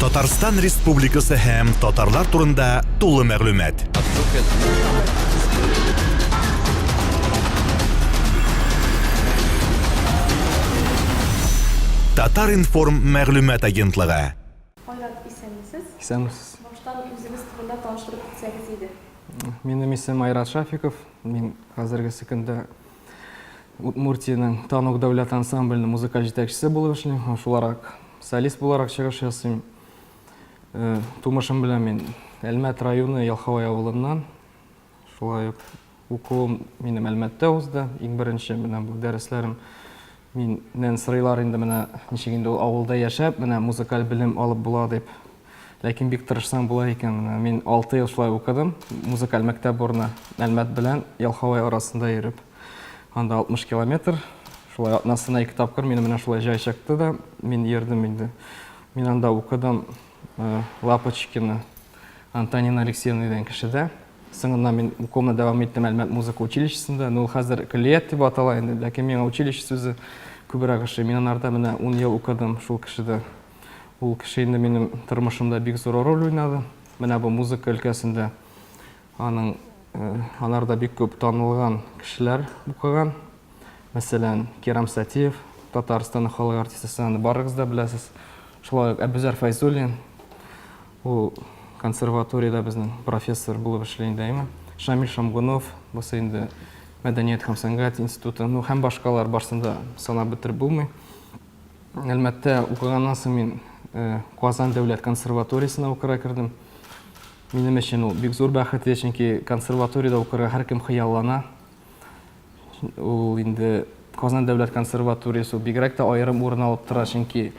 Татарстан Республикасы һәм татарлар турында тулы мәгълүмат. Татар-информ мәгълүмат агентлыгы. Айрат, исәнмесез. Исәнмесез. Баштан үзегез турында таныштырып китсәгез иде. Минем исем Айрат Шафиков. Мин хәзергесе көндә Удмуртиянең Танук дәүләт ансамбленең музыкаль җитәкчесе булып эшлим һәм шуларак солист буларак чыгыш ясыйм. Э, тумышым белән мин Әлмәт районы Ялхавай авылыннан. Шулай ук укуым минем Әлмәттә узды. Иң беренче менә бу дәресләрем миннән сорыйлар инде менә ничек инде ул авылда яшәп, менә музыкаль белем алып була дип. Ләкин бик тырышсаң була икән. Менә мин 6 ел шулай укыдым. Музыкаль мәктәп урыны Әлмәт белән Ялхавай арасында йөреп. Анда 60 километр. Шулай атнасына ике тапкыр минем менә шулай җай чыкты да, мин йөрдем инде. Мин анда укыдым э, Лапочкина Антонина Алексеевна дигән кешедә. Соңыннан мин укуымны дәвам иттем Әлмәт музыка училищесында. Ну, ул хәзер көллият дип атала инде, ләкин миңа училище сүзе күбрәк ошый. Мин анарда менә 10 ел укыдым шул кешедә. Ул кеше инде минем тормышымда бик зур роль уйнады. Менә бу музыка өлкәсендә аның э, анарда бик күп танылган кешеләр укыган. Мәсәлән, Кирам Сатиев, Татарстанның халык артисты, сез аны барыгыз да беләсез. Шулай ук Әбүзәр Фәйзуллин, ул консерваториядә безнең профессор булып эшли инде, әйме? Шамил Шамгунов, бусы инде мәдәният һәм сәнгать институты, ну һәм башкалар барсын да санап бетереп булмый. Әлмәттә укыганнан соң мин э, Казан дәүләт консерваториясенә укырга кердем. Минем өчен ул бик зур бәхет иде, чөнки консерваториядә укырга һәркем хыяллана. Ул инде Казан дәүләт консерваториясе ул бигрәк тә аерым урын алып тора, чөнки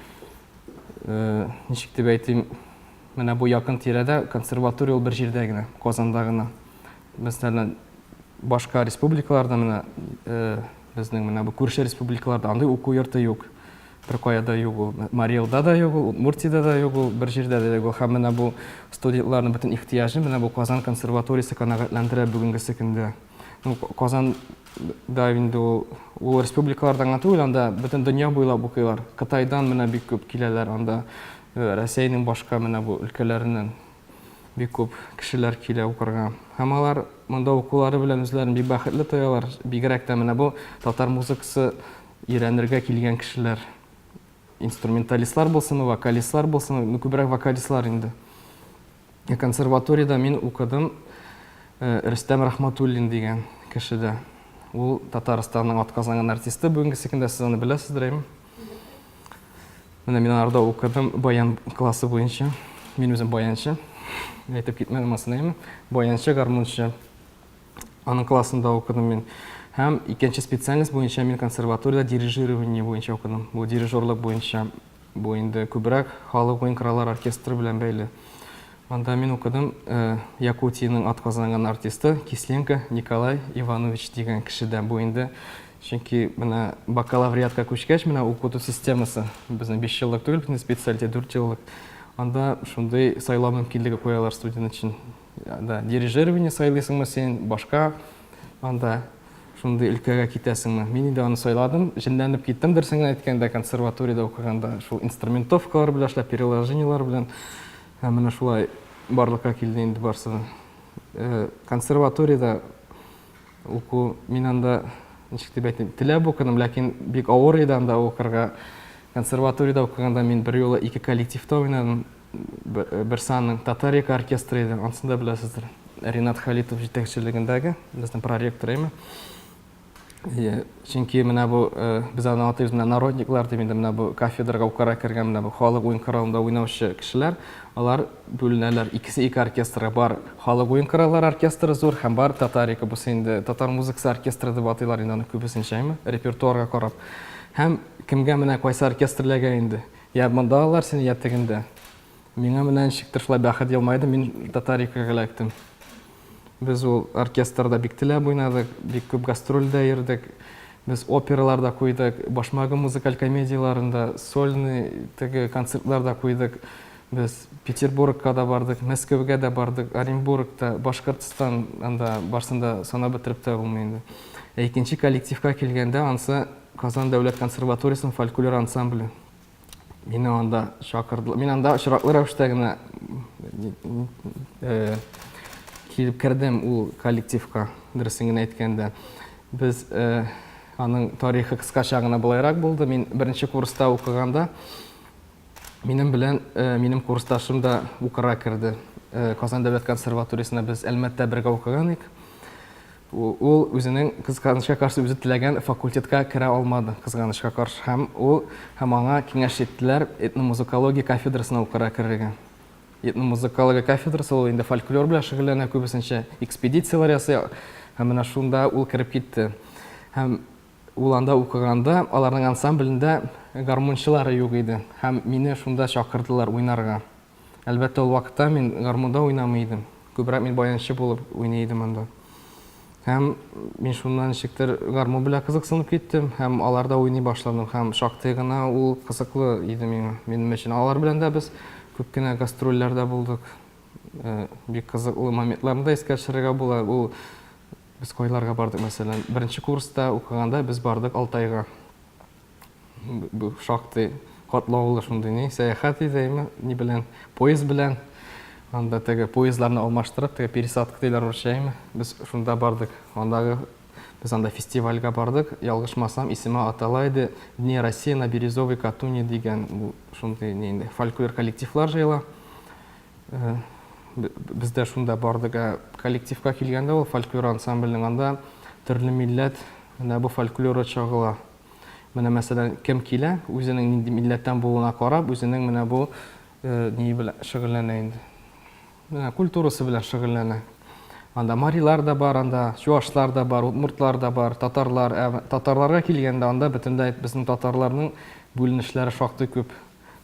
э, ничек дип әйтим, менә бу якын тирәдә консерватория ул бер җирдә генә, Казанда гына. Мәсәлән, башка республикаларда менә э, безнең менә бу күрше республикаларда андый уку йорты юк. Беркая да юк ул. Марий Элда да юк ул, Удмуртиядә дә юк ул, бер җирдә дә юк ул. Һәм менә бу студентларның бөтен ихтыяҗын менә бу Казан консерваториясе канәгатьләндерә бүгенгесе көндә. Ну, Казанда инде ул, ул республикалардан гына түгел, анда бөтен дөнья буйлап укыйлар. Кытайдан менә бик күп киләләр анда, э, Рәсәйнең башка менә бу өлкәләреннән бик күп кешеләр килә укырга. Һәм алар монда укулары белән үзләрен бик бәхетле тоялар. Бигрәк тә менә бу татар музыкасы өйрәнергә килгән кешеләр. Инструменталистлар булсынмы, вокалистлар булсынмы, ну күбрәк вокалистлар инде. Консерваториядә мин укыдым э, Рөстәм Рахматуллин дигән кешедә. Ул Татарстанның атказанган артисты бүгенгесе көндә сез аны беләсездер, әйме? Менә мин аларда укыдым баян классы буенча. Мин үзем баянчы. Әйтеп китмәдем асын, әйме? Баянчы, гармунчы. Аның классында укыдым мин. Һәм икенче специальность буенча мин консерваториядә дирижирование буенча укыдым. Бу дирижерлык буенча. Бу инде күбрәк халык уен кораллары оркестры белән бәйле. Анда мин укыдым э, Якутиянең атказанган артисты Кисленко Николай Иванович дигән кешедә. Бу инде чөнки менә бакалавриатка күчкәч, менә укыту системасы безнең 5 еллык түгел, безнең специалитет 4 еллык. Анда шундый сайлау мөмкинлеге куялар студент өчен. Да, дирижирование сайлыйсыңмы син, башка анда шундый өлкәгә китәсеңме? Мин инде аны сайладым, җенләнеп киттем, дөресен генә әйткәндә, консерваториядә укыганда шул инструментовкалар белән эшләп, переложениелар белән һәм менә шулай барлыкка килде инде барысы да. Э, консерваториядә уку, мин анда, ничек дип әйтим, теләп укыдым, ләкин бик авыр иде анда укырга. Консерваториядә укыганда мин берьюлы ике коллективта уйнадым. Берсе аның Татарика оркестры иде, анысын да беләсездер. Ринат Халитов җитәкчелегендәге, безнең проректор әйме. Чөнки менә бу э, без аны атыйбыз менә народниклар дип инде менә бу кафедрага укырга кергән менә бу халык уен коралында уйнаучы кешеләр, алар бүленәләр. Икесе ике оркестрга бар. Халык уен кораллары оркестры зур һәм бар Татарика. Бусы инде татар музыкасы оркестры дип атыйлар инде аны күбесенчә, әйме? Репертуарга карап. Һәм кемгә менә кайсы оркестр эләгә инде. Я монда алалар сине, я тегендә. Миңа менә ничектер шулай бәхет елмайды, мин Татарикага эләктем. Без ул оркестрда бик теләп уйнадык, бик күп гастрольдә йөрдек. Без опералар да куйдык, Башмагым музыкаль комедияләрен сольный теге концертлар да куйдык. Без Петербургка да бардык, Мәскәүгә дә бардык, Оренбургта, Башкортстан, анда барсын да санап бетереп тә булмый инде. Ә икенче коллективка килгәндә, ансы Казан дәүләт консерваториясенең фольклор ансамбле. Мине анда чакырдылар. Мин анда очраклы рәвештә генә э, килеп кердем ул коллективка, дөресен генә әйткәндә. Без э, аның тарихы кыскача гына болайрак булды. Мин беренче курста укыганда минем белән э, минем курсташым да укырга керде. Казан дәүләт консерваториясенә без Әлмәттә бергә укыган идек. Ул үзенең, кызганычка каршы, үзе теләгән факультетка керә алмады, кызганычка каршы. Һәм ул һәм аңа киңәш иттеләр этномузыкология кафедрасына укырга керергә. Этномузыкология кафедрасы ул инде фольклор белән шөгыльләнә күбесенчә, экспедицияләр ясый. Һәм менә шунда ул кереп китте. Һәм ул анда укыганда аларның ансамблендә гармунчылары юк иде. Һәм мине шунда чакырдылар уйнарга. Әлбәттә, ул вакытта мин гармунда уйнамый идем. Күбрәк мин баянчы булып уйный идем анда. Һәм мин шуннан ничектер гармун белән кызыксынып киттем һәм аларда уйный башладым. Һәм шактый гына ул кызыклы иде миңа, минем өчен. Алар белән дә без күп кенә гастрольләрдә булдык. Э, бик кызыклы моментларны да искә төшерергә була. Ул без кайларга бардык, мәсәлән, беренче курста укыганда без бардык Алтайга. Бу шактый катлаулы шундый ни, сәяхәт иде, әйме, ни белән, поезд белән. Анда теге поездларны алмаштырып, теге пересадка диләр урысча, әйме. Без шунда бардык. Андагы без анда фестивальгә бардык. Ялгышмасам, исеме атала иде Дни России на Бирюзовой Катуни дигән бу шундый ни инде фольклор коллективлар җыела. Э, без дә шунда бардык. Ә коллективка килгәндә ул фольклор ансамбльнең анда төрле милләт менә бу фольклоры чагыла. Менә мәсәлән, кем килә, үзенең нинди милләттән булуына карап, үзенең менә бу э, ни белән шөгыльләнә инде. Менә культурасы белән шөгыльләнә. Анда марилар да бар, анда чуашлар да бар, удмуртлар да бар, татарлар. Ә татарларга килгәндә, анда бөтенләй безнең татарларның бүленешләре шактый күп.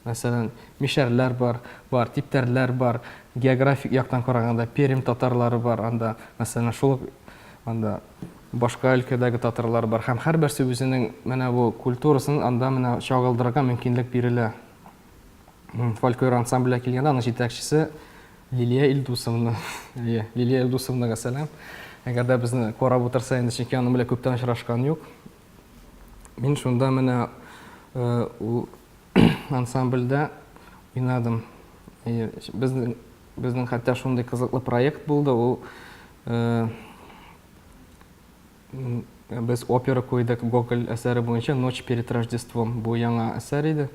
Мәсәлән, мишәрләр бар, бар, типтәрләр бар, географик яктан караганда Пермь татарлары бар анда, мәсәлән, шул ук анда башка өлкәдәге татарлар бар һәм һәрберсе үзенең менә бу культурасын анда менә чагылдырырга мөмкинлек бирелә. Фольклор ансамбльгә килгәндә аның җитәкчесе Лилия Илдусовна. Лилия Илдусовнага сәлам. Әгәр дә безне карап утырса инде, чөнки аның белән күптән очрашкан юк. Мин шунда менә ул ансамбльдә уйнадым. Безнең безнең хәтта шундый кызыклы проект булды, ул без опера куйдык Гоголь әсәре буенча Ночь перед Рождеством. Бу яңа әсәр иде.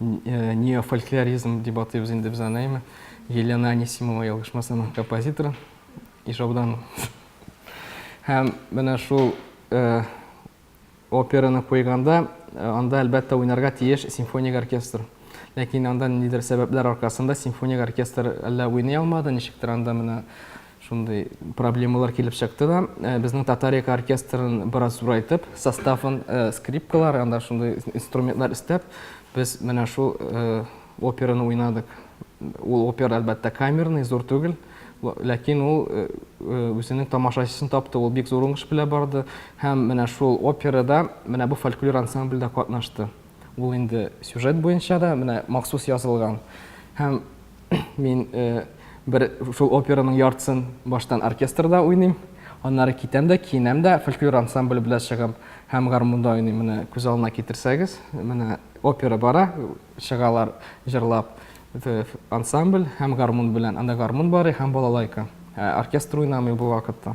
Неофольклоризм дип атыйбыз инде без аны, әйме. Елена Анисимова, ялгышмасам, композитор. Ижаудан. Һәм менә шул операны куйганда, анда, әлбәттә, уйнарга тиеш симфоник оркестр. Ләкин анда ниндидер сәбәпләр аркасында симфоник оркестр әллә уйный алмады, ничектер анда менә шундый проблемалар килеп чыкты да, безнең Татарика оркестрын бераз зурайтып, составын, скрипкалар, анда шундый инструментлар өстәп, без менә шул операны уйнадык. Ул опера, әлбәттә, камерный, зур түгел, ләкин ул э, э, үзенең тамашачысын тапты, ул бик зур уңыш белән барды һәм менә шул операда менә бу фольклор ансамбльдә катнашты. Ул инде сюжет буенча да менә махсус язылган. Һәм мин э, бер шул операның яртысын баштан оркестрда уйныйм, аннары китәм дә, киенәм дә, фольклор ансамбле белән чыгам һәм гармунда уйныйм. Менә күз алдына китерсәгез, менә опера бара, Чыгалар җырлап ансамбль һәм гармун белән. Анда гармун бар һәм балалайка. Ә оркестр уйнамый бу вакытта.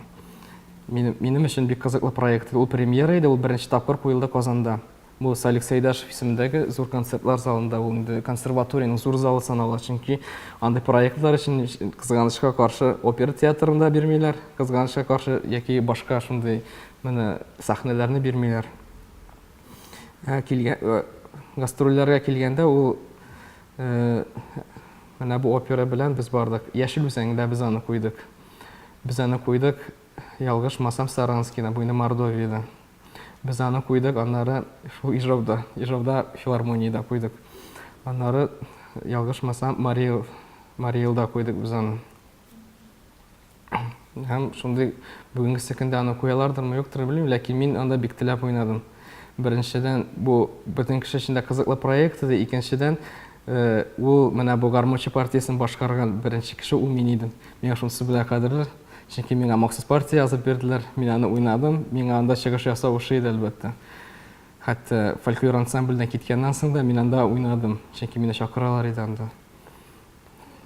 Минем, минем өчен бик кызыклы проект. Ул премьера иде, ул беренче тапкыр куелды Казанда. Бу Салих Сәйдәшев исемендәге зур концертлар залында, ул инде консерваториянең зур залы санала, чөнки андый проектлар өчен кызганычка каршы опера театрында бирмиләр, кызганычка каршы яки башка шундый менә сәхнәләрне бирмиләр. Ә килгән э, гастрольләргә килгәндә ул э, менә бу опера белән без бардык. Яшел Үзәндә без аны куйдык. Без аны куйдык, ялгышмасам, Саранскида, бу инде Мордовиядә. Без аны куйдык, аннары шул Ижауда, Ижауда филармониядә куйдык. Аннары, ялгышмасам, Мариэл, Мариэлда куйдык без аны. Һәм шундый бүгенгесе көндә аны куялардырмы, юктыр, белмим, ләкин мин анда бик теләп уйнадым. Беренчедән, бу бөтен кеше өчен дә кызыклы проект иде, икенчедән, э, ул менә бу гармунчы партиясен башкарган беренче кеше ул мин идем. Миңа шунысы белән кадерле, чөнки миңа махсус партия язып бирделәр, мин аны уйнадым, миңа анда чыгыш ясау ошый иде, әлбәттә. Хәтта фольклор ансамбльдән киткәннән соң да мин анда уйнадым, чөнки мине чакыралар иде анда.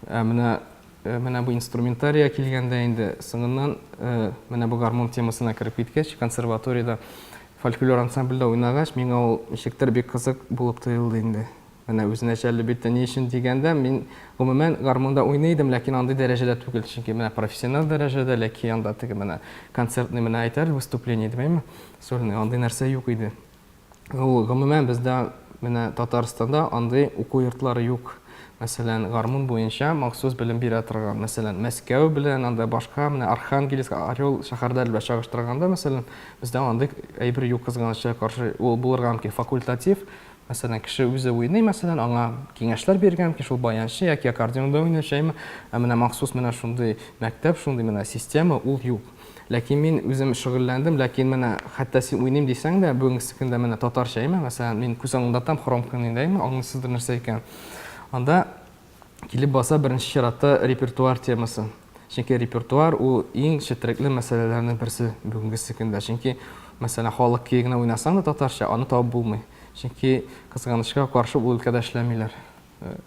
Ә менә менә бу инструментарийга килгәндә инде соңыннан менә бу гармун темасына кереп киткәч, консерваториядә фольклор ансамбльдә уйнагач, миңа ул ничектер бик кызык булып тоелды инде. Менә үзенә җәлеп итте. Ни өчен дигәндә, мин гомумән гармунда уйный идем, ләкин андый дәрәҗәдә түгел. Чөнки менә профессиональ дәрәҗәдә, ләкин анда теге менә концертный менә әйтәр выступление димәйме, сольный, андый нәрсә юк иде. Ул гомумән бездә менә Татарстанда андый уку йортлары юк. Мәсәлән, гармун буенча махсус белем бирә торган, мәсәлән, Мәскәү белән, анда башка менә Архангельск, Орел шәһәрләре белән чагыштырганда, мәсәлән, бездә андый әйбер юк, кызганычка каршы. Ул булырга мөмкин факультатив, мәсәлән, кеше үзе уйный, мәсәлән, аңа киңәшләр бирергә мөмкин, шул баянчы яки аккордеонда уйнаучы, әйме. Ә менә махсус менә шундый мәктәп, шундый менә система ул юк. Ләкин мин үзем шөгыльләндем, ләкин менә хәтта син уйныйм дисәң дә, бүгенгесе көндә менә татарча, әйме, мәсәлән, мин күз алдында тотам хромканы инде, әйме, аңлыйсыздыр нәрсә икәнен. Анда килеп баса беренче чиратта репертуар темасы. Чөнки репертуар ул иң четерекле мәсьәләләрнең берсе бүгенгесе көндә. Чөнки, мәсәлән, халык көе генә уйнасаң да татарча, аны табып булмый. Чөнки, кызганычка каршы, ул өлкәдә эшләмиләр.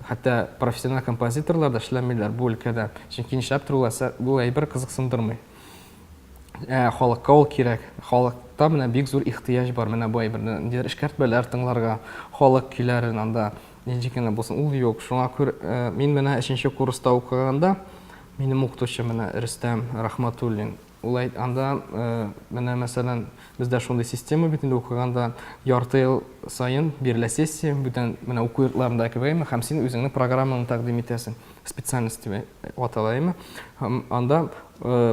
Хәтта профессиональ композиторлар да эшләмиләр бу өлкәдә. Чөнки нишләптер ул әсәр, бу әйбер кызыксындырмый. Ә халыкка ул кирәк. Халыкта менә бик зур ихтыяҗ бар менә бу әйберне. Ниндидер эшкәртмәләр тыңларга, халык көйләрен анда нинди генә булсын, ул юк. Шуңа күрә мин менә өченче курста укыганда минем укытучы менә Рөстәм Рахматуллин Ул әйт, анда менә мәсәлән, бездә шундый система бит инде укыганда ярты ел саен бирелә сессия, бүтән менә уку йортларында кебек әйме, һәм син үзеңнең программаңны тәкъдим итәсең, специальность дип атала әйме. Һәм анда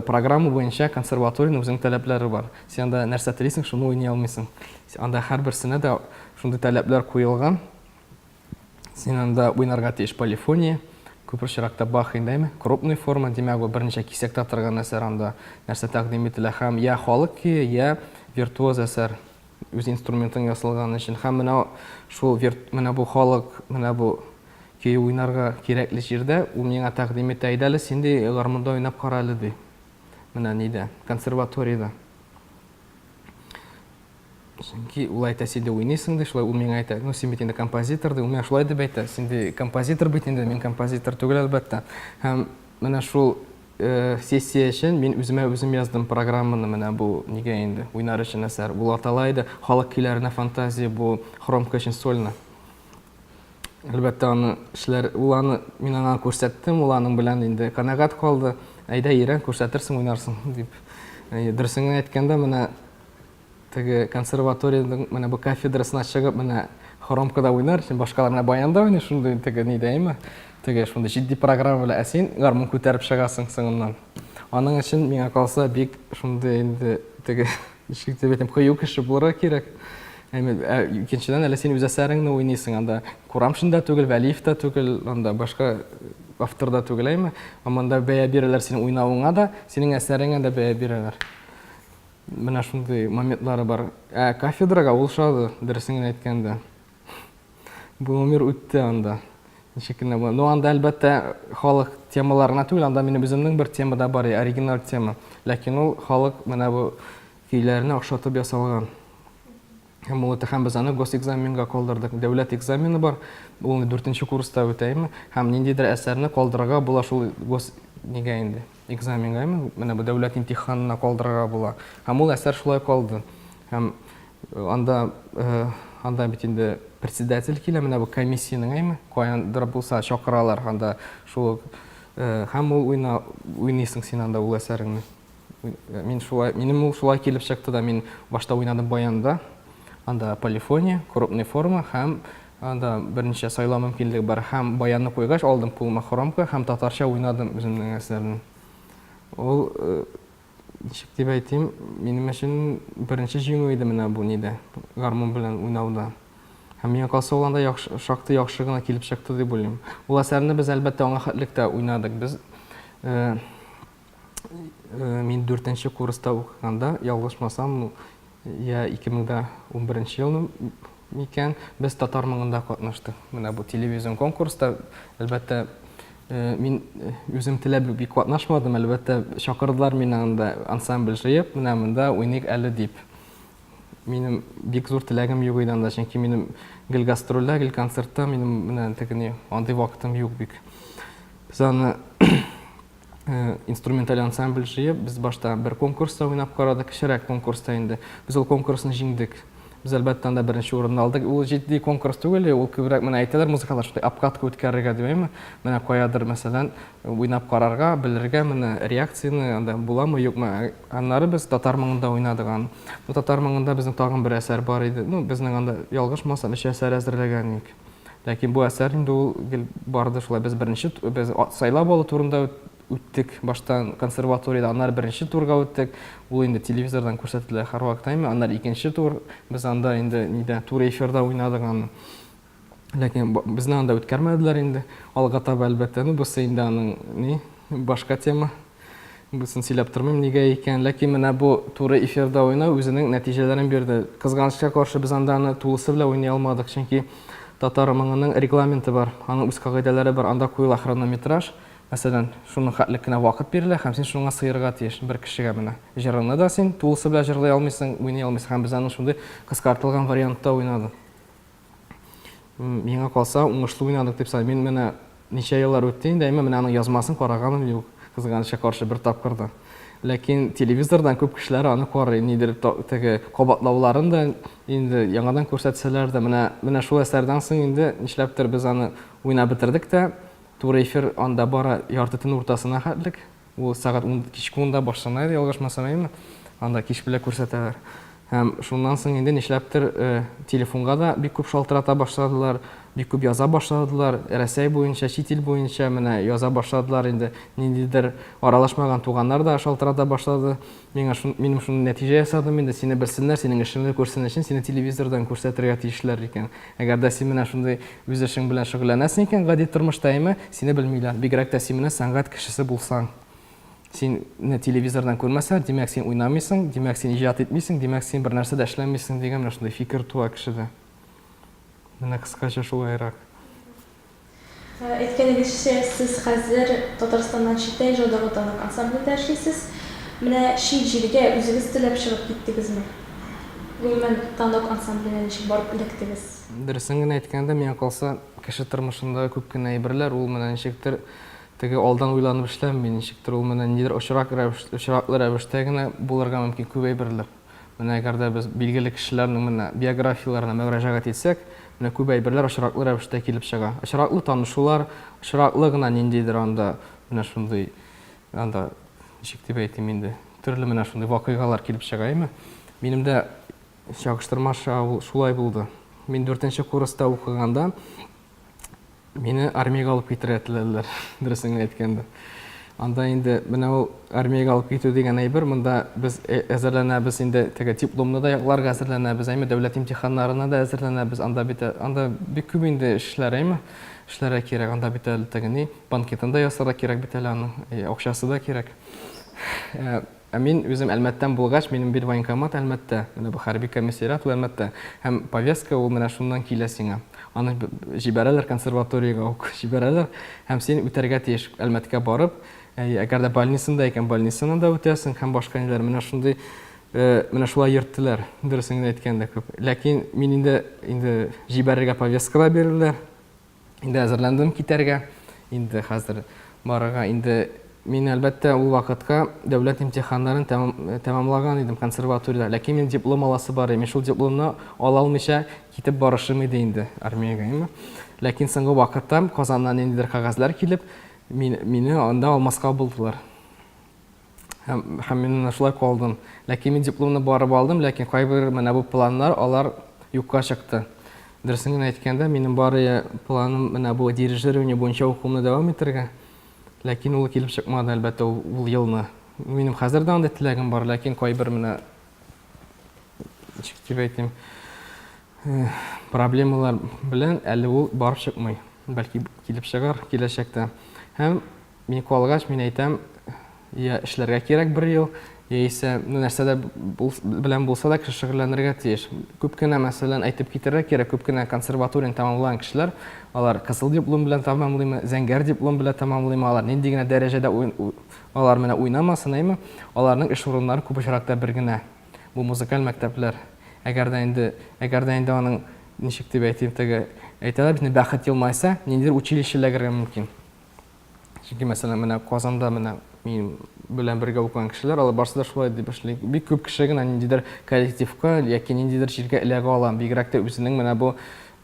программа буенча консерваториянең үзенең таләпләре бар. Син анда нәрсә телисең, шуны уйный алмыйсың. Анда һәрберсенә дә шундый таләпләр куелган. Син анда уйнарга тиеш полифония, күп очракта Бах инде, әйме? Крупный форма, димәк, бу берничә кисәктә торган әсәр анда нәрсә тәкъдим ителә һәм я халык көе, я виртуоз әсәр үз инструментың ясалган өчен. Һәм менә шул вирт, менә бу халык, менә бу көе уйнарга кирәкле җирдә ул миңа тәкъдим итә, әйдә әле син ди, гармунда уйнап кара әле ди. Менә нидә, консерваториядә. Чөнки ул әйтә, син дә уйныйсың ди, шулай ул миңа әйтә, ну син бит инде композитор ди, ул миңа шулай дип әйтә, син ди композитор бит инде, мин композитор түгел, әлбәттә. Һәм менә шул э, сессия өчен мин үземә үзем яздым программаны менә бу нигә инде, уйнар өчен әсәр. Бу атала иде халык көйләренә фантазия, бу хромка өчен сольно. Әлбәттә, аны эшләр, ул аны мин аңа күрсәттем, ул аның белән инде канәгать калды. Әйдә, өйрән, күрсәтерсең, уйнарсың дип. Дөресен генә әйткәндә, менә теге консерваториянең менә бу кафедрасына чыгып, менә хромкада уйнар өчен, башкалар менә баянда уйный, шундый теге нидә, әйме? Теге шундый җитди программа белән, ә син гармун күтәреп чыгасың соңыннан. Аның өчен миңа калса бик шундый инде теге ничек дип әйтим, кыю кеше булырга кирәк. Әйме, ә икенчедән әле син үз әсәреңне уйныйсың анда. Курамшин да түгел, Вәлиев та түгел, анда башка автор да түгел, әйме? Ә монда бәя бирәләр синең уйнавыңа да, синең әсәреңә дә бәя бирәләр. Менә шундый моментлары бар. Ә кафедрага ул ошады, дөресен генә әйткәндә. Бу номер үтте анда. Ничек кенә була. Ну, анда, әлбәттә, халык темаларына түгел, анда минем үземнең бер тема да бар, оригиналь тема. Ләкин ул халык менә бу көйләренә охшатып ясалган. Һәм ул һәм без аны госэкзаменга калдырдык. Дәүләт экзамены бар, ул дүртенче курста үтә, әйме? Һәм ниндидер әсәрне калдырырга була шул гос нигә инде? Экзаменга, әйме? Менә бу дәүләт имтиханына калдырырга була. Һәм ул әсәр шулай калды. Һәм анда анда бит инде председатель килә, менә бу комиссиянең, әйме? Каяндыр булса чакыралар анда шул һәм ул уйна уйныйсың син анда ул әсәреңне. Мин шулай, минем ул шулай килеп чыкты да, мин башта уйнадым баянда. Анда полифония, крупный форма һәм анда берничә сайлау мөмкинлеге бар. Һәм баянны куйгач, алдым кулыма хромка һәм татарча уйнадым үземнең әсәрне. Ул ничек дип әйтим, минем өчен беренче җиңү иде менә бу нидә, гармун белән уйнауда. Һәм миңа калса, ул анда яхшы, шактый яхшы гына килеп чыкты дип уйлыйм. Ул әсәрне без, әлбәттә, аңа хәтлек тә уйнадык. Без мин дүртенче курста укыганда, ялгышмасам, я 2011 елны микән, без татар моңында катнаштык. Менә бу телевизион конкурста, әлбәттә, мин үзем теләп бик катнашмадым, әлбәттә, чакырдылар мине анда ансамбль җыеп, менә монда уйныйк әле дип. Минем бик зур теләгем юк иде анда, чөнки минем гел гастрольдә, гел концертта, минем менә теге ни, андый вакытым юк бик. Без аны э, инструменталь ансамбль җыеп, без башта бер конкурста уйнап карадык, кечерәк конкурста инде. Без ул конкурсны җиңдек. Без, әлбәттә, анда беренче урынны алдык. Ул җитди конкурс түгел, ул күбрәк менә әйтәләр музыкантлар шундый обкатка үткәрергә дип, әйме? Менә каядыр, мәсәлән, уйнап карарга, белергә менә реакцияне анда буламы, юкмы. Аннары без татар моңында уйнадык аны. Ну, татар моңында безнең тагын бер әсәр бар иде. Ну, безнең анда, ялгышмасам, өч әсәр әзерләгән идек. Ләкин бу әсәр инде ул гел барды шулай. Без беренче, без сайлап алу турында үттек баштан консерваториядә, аннары беренче турга үттек. Ул инде телевизордан күрсәтелә һәрвакыт, әйме? Аннары икенче тур. Без анда инде нидә, туры эфирда уйнадык аны. Ләкин безне анда үткәрмәделәр инде. Алга таба, әлбәттә, ну, бусы инде аның ни, башка тема. Бусын сөйләп тормыйм, нигә икән. Ләкин менә бу туры эфирда уйнау үзенең нәтиҗәләрен бирде. Кызганычка каршы, без анда аны тулысы белән уйный алмадык, чөнки татар моңының регламенты бар, аның үз кагыйдәләре бар, анда куела хронометраж. Мәсәлән, шуның хәтле кенә вакыт бирелә һәм син шуңа сыерга тиеш бер кешегә менә. Җырыңны да син тулысы белән җырлый алмыйсың, уйный алмыйсың һәм без аны шундый кыскартылган вариантта уйнадык. Миңа калса, уңышлы уйнадык дип саныйм. Мин менә ничә еллар үтте инде, әмма менә аның язмасын караганым юк, кызганычка каршы, бер тапкыр да. Ләкин телевизордан күп кешеләр аны карый, нидер теге кабатлауларын да инде яңадан күрсәтсәләр дә, менә менә шул әсәрдән соң инде нишләптер без аны уйнап бетердек тә, Туры эфир анда бара ярты төн уртасына хәтлек. Ул сәгать ун, кичке унда башлана иде, ялгышмасам, әйеме? Анда кич белән күрсәтәләр. Һәм шуннан соң инде нишләптер телефонга да бик күп шалтырата башладылар, бик күп яза башладылар. Рәсәй буенча, чит ил буенча менә яза башладылар инде. Ниндидер аралашмаган туганнар да шалтырата башлады. Миңа шун, минем шундый нәтиҗә ясадым инде, сине белсеннәр, синең эшеңне күрсен өчен сине телевизордан күрсәтергә тиешләр икән. Әгәр дә син менә шундый үз эшең белән шөгыльләнәсең икән, гади тормышта әйме, сине белмиләр. Бигрәк тә син менә сәнгать кешесе булсаң. Сине телевизордан күрмәсәләр, димәк, син уйнамыйсың, димәк, син иҗат итмисең, димәк, син бернәрсә дә эшләмисең дигән менә шундый фикер туа кешедә. Менә кыскача шулайрак. Әйткәнегезчә, сез хәзер Татарстаннан читтә Ижаудагы Танок ансамблендә эшлисез. Менә чит җиргә үзегез теләп чыгып киттегезме? Гомумән, Танок ансамбленә ничек барып эләктегез? Дөресен генә әйткәндә, миңа калса, кеше тормышындагы күп кенә әйберләр ул менә ничектер теге алдан уйланып эшләнми, ничектер ул менә ниндидер очрак рәвеш, очраклы рәвештә генә булырга мөмкин күп әйберләр. Менә әгәр дә без билгеле кешеләрнең менә биографияләренә мөрәҗәгать итсәк, менә күп әйберләр очраклы рәвештә килеп чыга. Очраклы танышулар, очраклы гына ниндидер анда менә шундый анда ничек дип әйтим инде, төрле менә шундый вакыйгалар килеп чыга, әйме? Минем дә чагыштырмача ул шулай булды. Мин дүртенче курста укыганда Мине армиягә алып китәргә теләделәр, дөресен генә әйткәндә. Анда инде менә ул армиягә алып китү дигән әйбер, монда без э, әзерләнәбез инде теге дипломны да якларга әзерләнәбез, әйме дәүләт имтиханнарына да әзерләнәбез. Анда бит э, анда бик күп инде эшләр, әйме эшләргә кирәк. Анда бит әле теге ни, банкетын да ясарга кирәк бит әле аның, э, акчасы да кирәк. Ә мин үзем Әлмәттән булгач, минем бит военкомат Әлмәттә, менә бу хәрби комиссариат ул Әлмәттә. Һәм повестка ул менә шуннан килә сиңа. Аны җибәрәләр консерваториягә үк җибәрәләр һәм син үтәргә тиеш Әлмәткә барып, әгәр дә больницында икән, больницаны да үтәсең һәм башка ниләр. Менә шундый менә шулай йөрттеләр, дөресен генә әйткәндә күп. Ләкин мин инде инде җибәрергә повестка да бирделәр. Инде әзерләндем китәргә. Инде хәзер барырга. Инде мин, әлбәттә, ул вакытка дәүләт имтиханнарын тәмамлаган идем консерваториядә. Ләкин минем диплом аласы бар иде. Мин шул дипломны ала алмыйча китеп барышым иде инде армиягә. Әйме? Ләкин соңгы вакытта Казаннан ниндидер кәгазьләр килеп, мине анда алмаска булдылар. Һәм, һәм мин менә шулай калдым. Ләкин мин дипломны барып алдым, ләкин кайбер менә бу планнар, алар юкка чыкты. Дөресен генә әйткәндә, минем бары планым менә бу дирижирование буенча укуымны дәвам итәргә. Ләкин ул килеп чыкмады, әлбәттә, ул, ул елны. Минем хәзер дә андый теләгем бар, ләкин кайбер менә ничек дип әйтим, проблемалар белән әле ул барып чыкмый. Бәлки килеп чыгар киләчәктә. Һәм Мин калгач, мин әйтәм, я эшләргә кирәк бер ел, яисә ну, нәрсә дә белән булса да кеше шөгыльләнергә тиеш. Күп кенә, мәсәлән, әйтеп китәргә кирәк, күп кенә консерваторияне тәмамлаган кешеләр, алар кызыл диплом белән тәмамлыймы, зәңгәр диплом белән тәмамлыймы, алар нинди генә дәрәҗәдә алар менә уйнамасын, әйме, аларның эш урыннары күп очракта бер генә. Бу музыкаль мәктәпләр. Әгәр дә инде, әгәр дә инде аның, ничек дип әйтим, теге, әйтәләр бит инде, бәхет елмайса, ниндидер училище эләгергә мөмкин. Чөнки, мәсәлән, менә Казанда менә мин белән бергә укыган кешеләр, алар барысы да шулай дип эшли. Бик күп кеше генә ниндидер коллективка яки ниндидер җиргә эләгә ала. Бигрәк тә үзенең менә бу,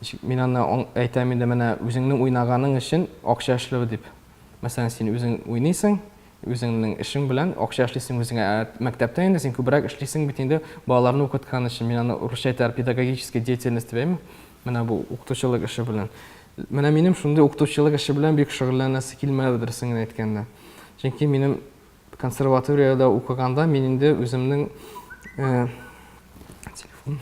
ничек мин аны әйтәм инде, менә үзеңнең уйнаганың өчен акча эшләү дип. Мәсәлән, син үзең уйныйсың, үзеңнең эшең белән акча эшлисең үзеңә. Ә мәктәптә инде син күбрәк эшлисең бит инде балаларны укыткан өчен. Мин аны урысча әйтәр, педагогическая деятельность дип әйме? Менә бу укытучылык эше белән. Менә минем шундый укытучылык эше белән бик шөгыльләнәсе килмәде, дөресен генә әйткәндә. Чөнки минем консерваториядә укыганда мин инде үземнең э, телефон.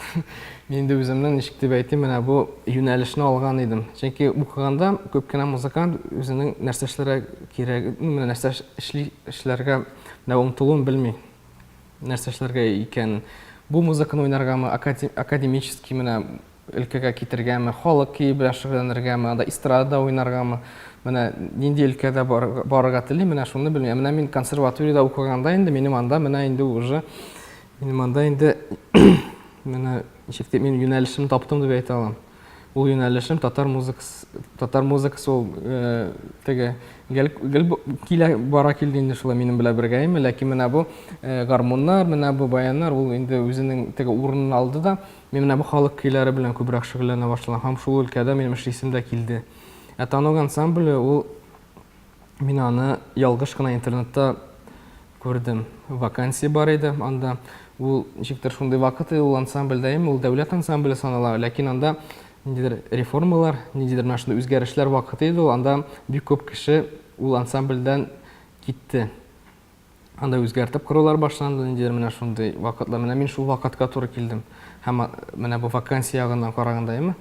Мин инде үземнең ничек дип әйтим, менә бу юнәлешне алган идем. Чөнки укыганда күп кенә музыкант үзенең нәрсә эшләргә кирәк, ну, менә нәрсә эшли эшләргә менә омтылуын белми. Нәрсә эшләргә икәнен. Бу музыканы уйнаргамы, академический менә өлкәгә китергәме, халык көе белән шөгыльләнергәме, анда эстрадада уйнаргамы, менә нинди өлкәдә барырга тели, менә шуны белмим. Ә менә мин консерваториядә укыганда инде минем анда менә инде уже минем анда инде менә ничек дип мин юнәлешемне таптым дип әйтә алам. Ул юнәлешем татар музыкасы, татар музыкасы ул э, теге гел гел килә бара килде инде шулай минем белән бергә име, ләкин менә бу э, гармуннар, менә бу баяннар ул инде үзенең теге урынын алды да, Мин менә бу халык көйләре белән күбрәк шөгыльләнә башладым һәм шул өлкәдә минем эшлисем дә килде. Ә Танок ансамбле ул мин аны ялгыш кына интернетта күрдем. Вакансия бар иде анда. Ул ничектер шундый вакыт иде, ул ансамбльдә ул дәүләт ансамбле санала, ләкин анда ниндидер реформалар, ниндидер менә шундый үзгәрешләр вакыты иде ул, анда бик күп кеше ул ансамбльдән китте. Анда үзгәртеп корулар башланды, ниндидер менә шундый вакытлар. Менә мин шул вакытка туры килдем. Һәм менә бу вакансия ягыннан караганда, әйеме?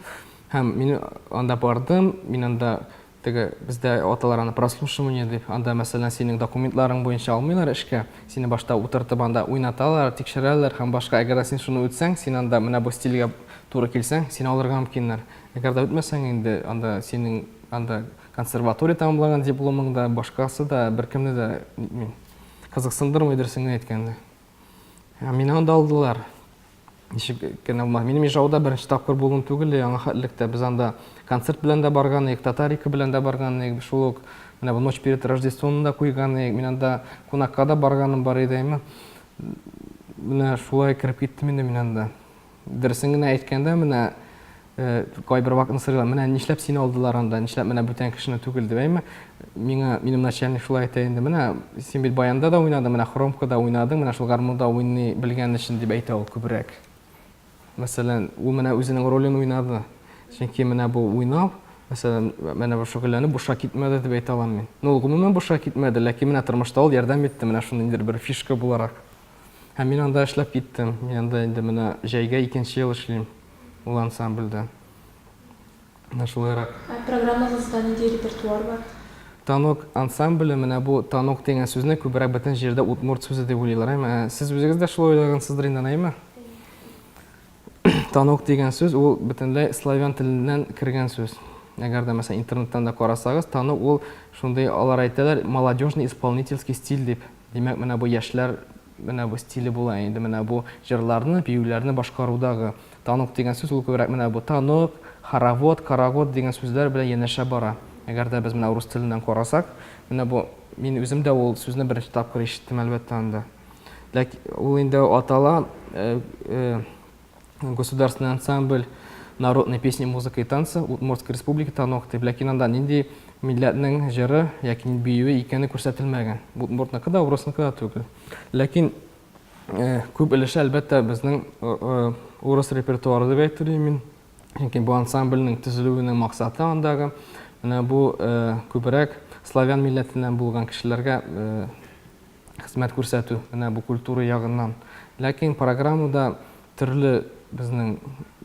Һәм мин анда бардым, мин анда теге бездә аталар аны прослушивание дип, анда мәсәлән синең документларың буенча алмыйлар эшкә, сине башта утыртып анда уйнаталар, тикшерәләр һәм башка. Әгәр дә син шуны үтсәң, син анда менә бу стильгә туры килсәң, сине алырга мөмкиннәр. Әгәр дә үтмәсәң инде, анда синең анда Консерватория тәмамлаган дипломың да, башкасы да беркемне дә нитми. Кызыксындырмый дөресен генә әйткәндә. Ә мине анда алдылар. Ничек кенә булмады. Минем Ижауда беренче тапкыр булуым түгел, яңа хәтлектә. Без анда концерт белән дә барган идек, Татарика белән дә барган идек. Шул ук менә бу Ночь перед Рождеством да куйган идек. Мин анда кунакка да барганым бар иде, әйме. Менә шулай кереп киттем инде мин анда. Дөресен генә әйткәндә, менә э, кайбер вакытны сорыйлар, менә нишләп сине алдылар анда, нишләп менә бүтән кешене түгел дип, әйме? Миңа минем начальник шулай әйтә инде, менә син бит баянда да уйнадың, менә хромкада уйнадың, менә шул гармунда уйный белгән өчен дип әйтә ул күбрәк. Мәсәлән, ул менә үзенең ролен уйнады. Чөнки менә бу уйнау, мәсәлән, менә бу шөгыльләнү бушка китмәде дип әйтә алам мин. Ну, ул гомумән бушка китмәде, ләкин менә тормышта ул ярдәм итте, менә шундый ниндидер бер фишка буларак. Һәм мин анда эшләп киттем. Мин анда инде менә җәйгә икенче ел эшлим ул ансамбльдә. Менә шулайрак. Ә программагызда нинди репертуар бар? Танок ансамбле, менә бу танок дигән сүзне күбрәк бөтен җирдә удмурт сүзе дип уйлыйлар, әйме? Ә сез үзегез дә шулай уйлагансыздыр инде, әйме? Танок дигән сүз ул бөтенләй славян теленнән кергән сүз. Әгәр дә, мәсәлән, интернеттан да карасагыз, танок ул шундый, алар әйтәләр, молодежный исполнительский стиль дип. Димәк, менә бу яшьләр менә бу стиле була инде, менә бу җырларны, биюләрне башкарудагы. Танок дигән сүз ул күбрәк менә бу танок, хоровод, карагод дигән сүзләр белән янәшә бара. Әгәр дә без менә рус теленнән карасак, менә бу мин үзем дә ул сүзне беренче тапкыр ишеттем, әлбәттә, анда. Ләкин ул инде атала Государственный ансамбль народной песни, музыка и танца Удмуртской республики Танок дип, ләкин анда нинди милләтнең җыры яки биюе икәне күрсәтелмәгән. Удмуртныкы да, урысныкы да түгел. Ләкин э, күп өлеше, әлбәттә, безнең э, э, урыс репертуары дип әйтер идем мин. Чөнки бу ансамбльнең төзелүенең максаты андагы менә бу күбрәк славян милләтеннән булган кешеләргә хезмәт күрсәтү, менә бу культура ягыннан. Ләкин программада төрле безнең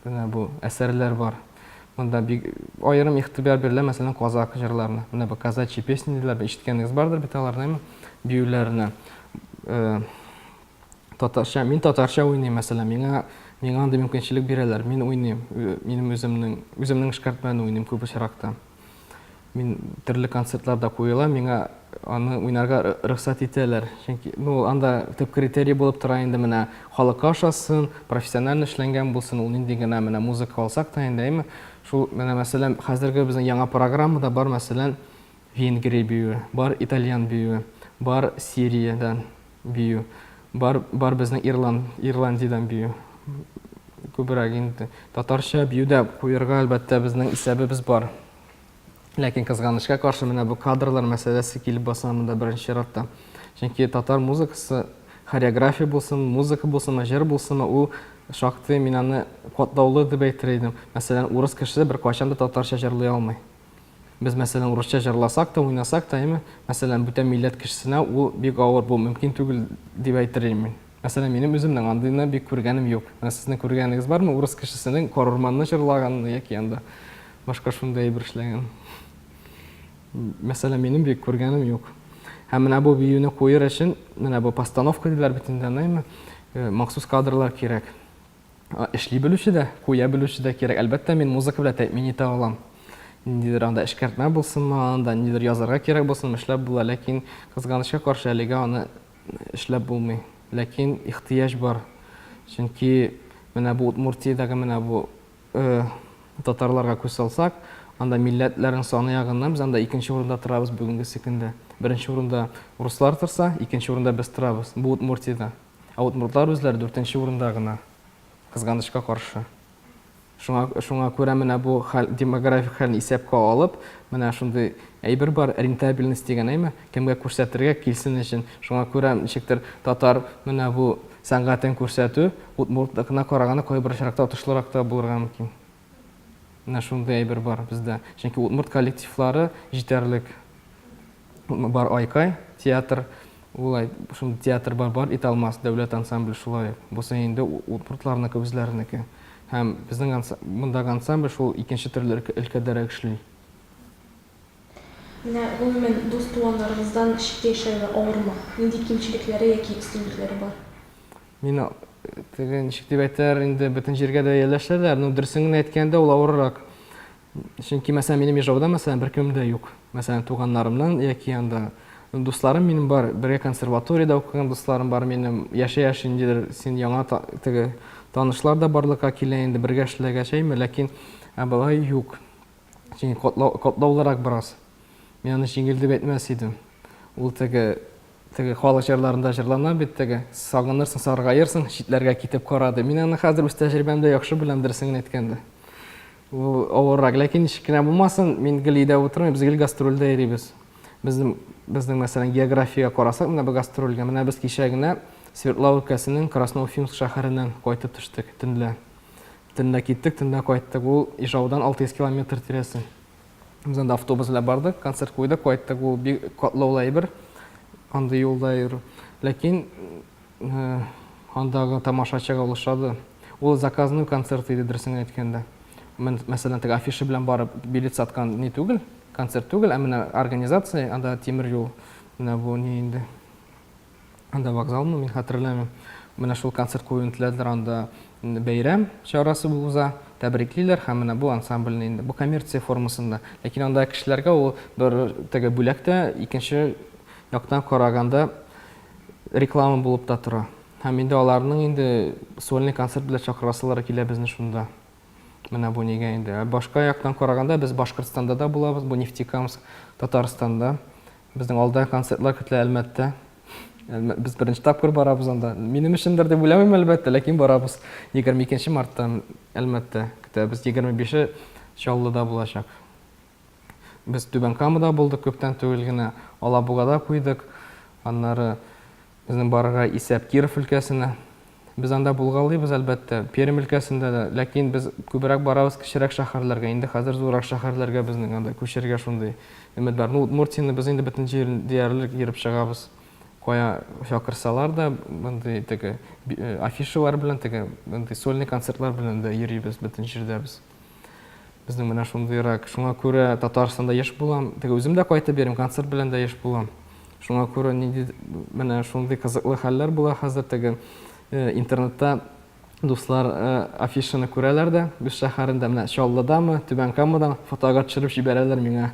менә бу әсәрләр бар. Монда бик аерым игътибар бирелә, мәсәлән, казак җырларына. Менә бу казачьи песни диләр, ишеткәнегез бардыр бит аларны, әйме? Биюләренә. Э, татарча, мин татарча уйныйм, мәсәлән, миңа миңа андый мөмкинчелек бирәләр. Мин уйныйм, э, минем үземнең үземнең эшкәртмәне уйныйм күп очракта. Мин төрле концертларда куела, миңа аны уйнарга рөхсәт итәләр. Чөнки, ну, анда төп критерий булып тора инде менә халыкка ошасын, профессионально эшләнгән булсын, ул нинди генә менә музыка алсак та инде, әйме? Шул менә мәсәлән, хәзерге безнең яңа программада бар, мәсәлән, Венгрия биюе, бар итальян биюе, бар Сириядән бию, бар, бар безнең Ирланд, Ирландиядән бию. Күбрәк инде. Татарча бию дә куерга, әлбәттә, безнең исәбебез бар. Ләкин кызганычка каршы менә бу кадрлар мәсьәләсе килеп баса монда беренче чиратта. Чөнки татар музыкасы, хореография булсын, музыка булсынмы, җыр булсынмы, ул шактый мин аны катлаулы дип әйтер идем. Мәсәлән, урыс кешесе беркайчан да татарча җырлый алмый. Без, мәсәлән, урысча җырласак та, уйнасак та, әйме, мәсәлән, бүтән милләт кешесенә ул бик авыр, бу мөмкин түгел дип әйтер идем мин. Мәсәлән, минем үземнең андыйны бик күргәнем юк. Менә сезнең күргәнегез бармы урыс кешесенең карурманны җырлаганын яки анда башка шундый әйбер эшләгәнен? Мәсәлән, минем бик күргәнем юк. Һәм менә бу биюне куер өчен, менә бу постановка диләр бит инде аны, әйме, махсус кадрлар кирәк. Эшли белүче дә, куя белүче дә кирәк. Әлбәттә, мин музыка белән тәэмин итә алам. Ниндидер анда эшкәртмә булсынмы, анда ниндидер язарга кирәк булсынмы, эшләп була. Ләкин, кызганычка каршы, әлегә аны эшләп булмый. Ләкин ихтыяҗ бар. Чөнки менә бу Удмуртиядәге менә бу татарларга күз салсак, анда милләтләрнең саны ягыннан без анда икенче урында торабыз бүгенгесе көндә. Беренче урында руслар торса, икенче урында без торабыз. Бу Удмуртиядә. Ә удмуртлар үзләре дүртенче урында гына. Кызганычка каршы. Шуңа, шуңа күрә менә бу хәл, демографик хәлне исәпкә алып, менә шундый әйбер бар, рентабельность дигән, әйме? Кемгә күрсәтергә, килсен өчен. Шуңа күрә ничектер татар менә бу сәнгатен күрсәтү удмуртныкына караганда кайбер очракта отышлырак та булырга мөмкин. Менә шундый әйбер бар бездә. Чөнки удмурт коллективлары җитәрлек. Бар Айкай театр, улай шундый театр бар, бар Италмас дәүләт ансамбле шулай. Бусы инде удмуртларныкы үзләренеке. Һәм безнең мондагы ансамбль шул икенче төрле өлкәдәрәк эшли. Менә гомумән дус-туганнарыгыздан читтә яшәве авырмы? Нинди кимчелекләре яки өстенлекләре бар? Мин теге ничек дип әйтәләр инде, бөтен җиргә дә ияләшәләр, но дөресен генә әйткәндә ул авыррак. Чөнки, мәсәлән, минем Ижауда, мәсәлән, беркемем дә юк. Мәсәлән, туганнарымнан яки анда дусларым минем бар, бергә консерваториядә укыган дусларым бар минем. Яши-яши ниндидер син яңа теге танышлар да барлыкка килә инде, бергә эшләгәч, әйме, ләкин ә болай юк. Чөнки катлаулырак бераз. Мин аны җиңел дип әйтмәс идем. Ул теге Теге халык җырларында җырлана бит теге, сагынырсың, саргаерсың, читләргә китеп кара дип. Мин аны хәзер үз тәҗрибәмдә яхшы беләм, дөресен генә әйткәндә. Ул авыррак, ләкин ничек кенә булмасын, мин гел өйдә утырмыйм, без гел гастрольдә йөрибез. Безнең, безнең мәсәлән, географиягә карасак, менә бу гастрольгә, менә без кичә генә Свердлау өлкәсенең Красноуфимск шәһәреннән кайтып төштек төнлә. Төнлә киттек, төнлә кайттык. Ул Ижаудан 600 километр тирәсе. Без анда автобус белән бардык, концерт куйдык, кайттык. Ул бик катлаулы әйбер, андый юлда йөрү. Ләкин э, андагы тамашачыга ул ошады. Ул заказной концерт иде, дөресен әйткәндә. Мәсәлән, теге афиша белән барып билет саткан ни түгел, концерт түгел, ә менә организация, анда тимер юл, менә бу ни инде. Анда вокзалмы, мин хәтерләмим. Менә шул концерт куюны теләделәр, анда бәйрәм чарасы уза, тәбриклиләр һәм менә бу ансамбльне инде, бу коммерция формасында. Ләкин анда кешеләргә ул бер теге бүләк тә, икенче яктан караганда реклама булып та тора. Һәм инде аларның инде сольный концерт белән чакырасылары килә безне шунда. Менә бу нигә инде. Ә башка яктан караганда без Башкортстанда да булабыз, бу Нефтекамск, Татарстанда. Безнең алда концертлар көтелә Әлмәттә. Без беренче тапкыр барабыз анда. Минем өчендер дип уйламыйм, әлбәттә, ләкин барабыз. 22 мартта Әлмәттә көтәбез. 25-е Чаллыда булачак. Без Түбән Камада булдык күптән түгел генә. Алабугада куйдык. Аннары Безнең барырга исәп Киров өлкәсенә. Без анда булгалыйбыз, әлбәттә, Пермь өлкәсендә дә, ләкин без күбрәк барабыз кечерәк шәһәрләргә, инде хәзер зуррак шәһәрләргә безнең анда күчәргә шундый өмет бар. Ну, Удмуртияне без инде бөтен җирен диярлек йөреп чыгабыз. Кая чакырсалар да, мондый теге афишалар белән, теге мондый сольный концертлар белән дә йөрибез бөтен җирдә без. Безнең менә шундыйрак. Шуңа күрә Татарстанда еш булам. Теге үзем дә кайтып йөрим, концерт белән дә еш булам. Шуңа күрә нинди менә шундый кызыклы хәлләр була хәзер теге э, интернетта дуслар э, афишаны күрәләр дә, үз шәһәрендә менә Чаллыдамы, Түбән Камадан фотога төшереп җибәрәләр миңа.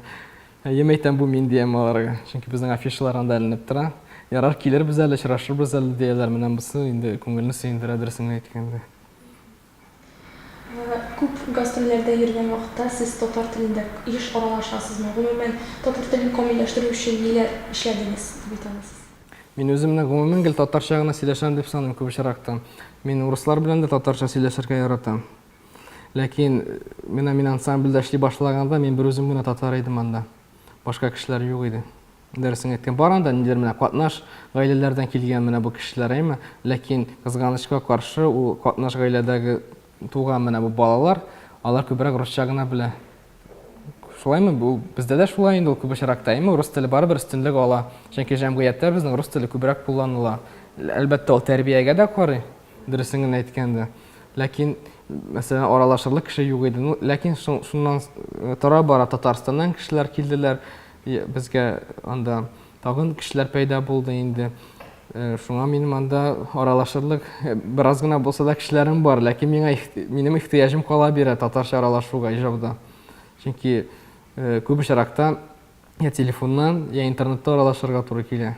Әйе, мәйтәм, бу мин диям аларга. Чөнки безнең афишалар анда эленеп тора. Ярар, килербез әле, очрашырбыз әле, дияләр. Менә бусы инде күңелне сөендерә, дөресен генә әйткәндә. Күп гастрольләрдә йөргән вакытта сез татар телендә еш аралашасызмы? Гомумән, татар телен камилләштерү өчен ниләр эшләдегез, дип әйтә аласыз? Мин үземне гомумән гел татарча гына сөйләшәм дип саныйм күп очракта. Мин урыслар белән дә татарча сөйләшергә яратам. Ләкин менә мин ансамбльдә эшли башлаганда мин берүзем генә татар идем анда. Башка кешеләр юк иде. Дөресен әйткән, бар анда ниндидер менә катнаш гаиләләрдән килгән менә бу кешеләр, әйме? Ләкин кызганычка каршы, ул катнаш гаиләдәге туган менә бу балалар, алар күбрәк русча гына белә. Шулаймы? Бу бездә дә шулай инде ул күп очракта, әйме? Рус теле барыбер өстенлек ала. Чөнки җәмгыятьтә безнең рус теле күбрәк кулланыла. Әлбәттә, ул тәрбиягә дә карый, дөресен генә әйткәндә. Ләкин, мәсәлән, аралашырлык кеше юк иде. Ну, ләкин шуннан тора-бара Татарстаннан кешеләр килделәр. Безгә анда тагын кешеләр пәйда булды инде. Шуңа минем анда аралашырлык бераз гына булса да кешеләрем бар, ләкин миңа минем ихтыяҗым кала бирә татарча аралашуга Ижауда. Чөнки күп очракта я телефоннан, я интернетта аралашырга туры килә.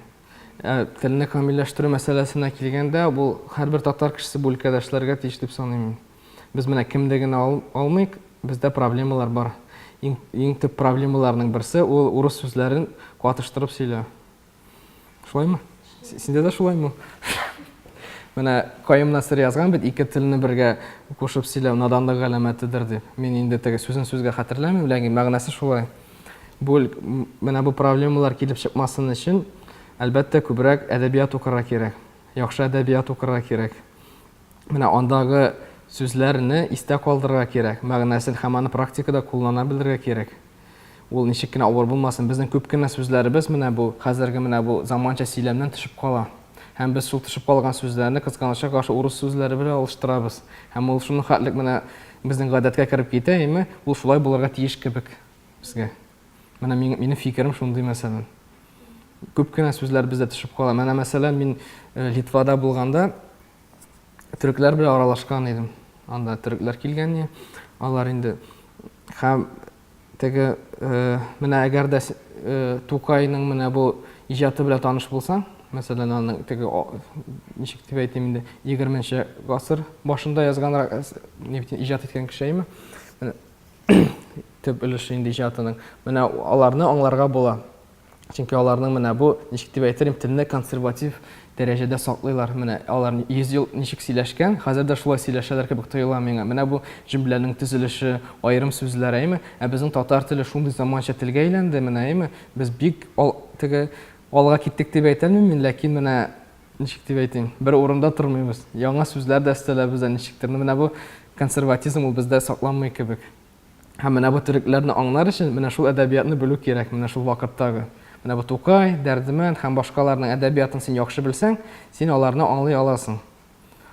Ә телне камилләштерү мәсьәләсенә килгәндә, бу һәрбер татар кешесе бу өлкәдә эшләргә тиеш дип саныйм мин. Без менә кемне генә алмыйк, бездә проблемалар бар. Иң, иң төп проблемаларның берсе ул урыс сүзләрен катыштырып сөйләү. Шулаймы? Синдә дә шулаймы? Менә Каюм Насыйри язган бит, ике телне бергә кушып сөйләү наданлык галәмәтедер дип. Мин инде теге сүзен сүзгә хәтерләмим, ләкин мәгънәсе шулай. Бу менә бу проблемалар килеп чыкмасын өчен, әлбәттә, күбрәк әдәбият укырга кирәк. Яхшы әдәбият укырга кирәк. Менә андагы сүзләрне истә калдырырга кирәк, мәгънәсен һәм аны практикада куллана белергә кирәк. Ул ничек кенә авыр булмасын, безнең күп кенә сүзләребез менә бу хәзерге менә бу заманча сөйләмнән төшеп кала. Һәм без шул төшеп калган сүзләрне, кызганычка каршы, урыс сүзләре белән алыштырабыз. Һәм ул шуның хәтлек менә безнең гадәткә кереп китә, әйме, ул шулай булырга тиеш кебек безгә. Менә минем фикерем шундый, мәсәлән. Күп кенә сүзләр бездә төшеп кала. Менә, мәсәлән, мин Литвада булганда төрекләр белән аралашкан идем. Анда төрекләр килгән иде. Алар инде һәм теге менә әгәр дә Тукайның менә бу иҗаты белән таныш булсаң, мәсәлән, аның теге ничек дип әйтим инде, 20 гасыр башында язган иҗат иткән кеше әйме? Менә төп өлеше инде иҗатының. Менә аларны аңларга була. Чөнки аларның менә бу, ничек дип әйтер идем, телне консерватив дәрәҗәдә саклыйлар. Менә алар 100 ел ничек сөйләшкән, хәзер дә шулай сөйләшәләр кебек тоела миңа. Менә бу җөмләнең төзелеше, аерым сүзләр, әйме? Ә безнең татар теле шундый заманча телгә әйләнде, менә, әйме? Без бик ал, теге алга киттек дип әйтә алмыйм мин, ләкин менә ничек дип әйтим, бер урында тормыйбыз. Яңа сүзләр дә өстәлә бездә ничектер. Менә бу консерватизм ул бездә сакланмый кебек. Һәм менә бу төрекләрне аңлар өчен менә шул әдәбиятны белү кирәк, менә шул вакыттагы. Менә бу Тукай, Дәрдемәнд һәм башкаларның әдәбиятын син яхшы белсәң, син аларны аңлый аласың.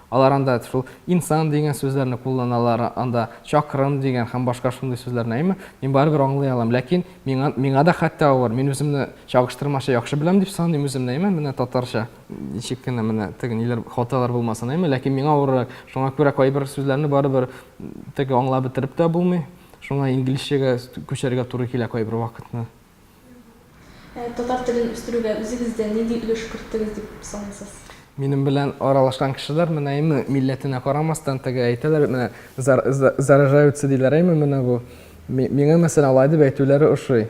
Алар анда шул инсан дигән сүзләрне кулланалар, анда чакрым дигән һәм башка шундый сүзләрне, әйме? Мин барыбер аңлый алам. Ләкин миңа, миңа да хәтта авыр. Мин үземне чагыштырмача яхшы беләм дип саныйм үземне, әйме? Менә татарча ничек кенә менә теге ниләр хаталар булмасын, әйме? Ләкин миңа авыррак. Шуңа күрә кайбер сүзләрне барыбер Теге аңлап бетереп тә булмый. Шуңа инглизчәгә күчәргә туры килә кайбер вакытны. Ә татар телен үстерүгә үзегез дә нинди өлеш керттегез дип саныйсыз? Минем белән аралашкан кешеләр менә әйме милләтенә карамастан теге әйтәләр бит менә заражаются диләр әйме менә бу. Миңа мәсәлән алай дип әйтүләре ошый.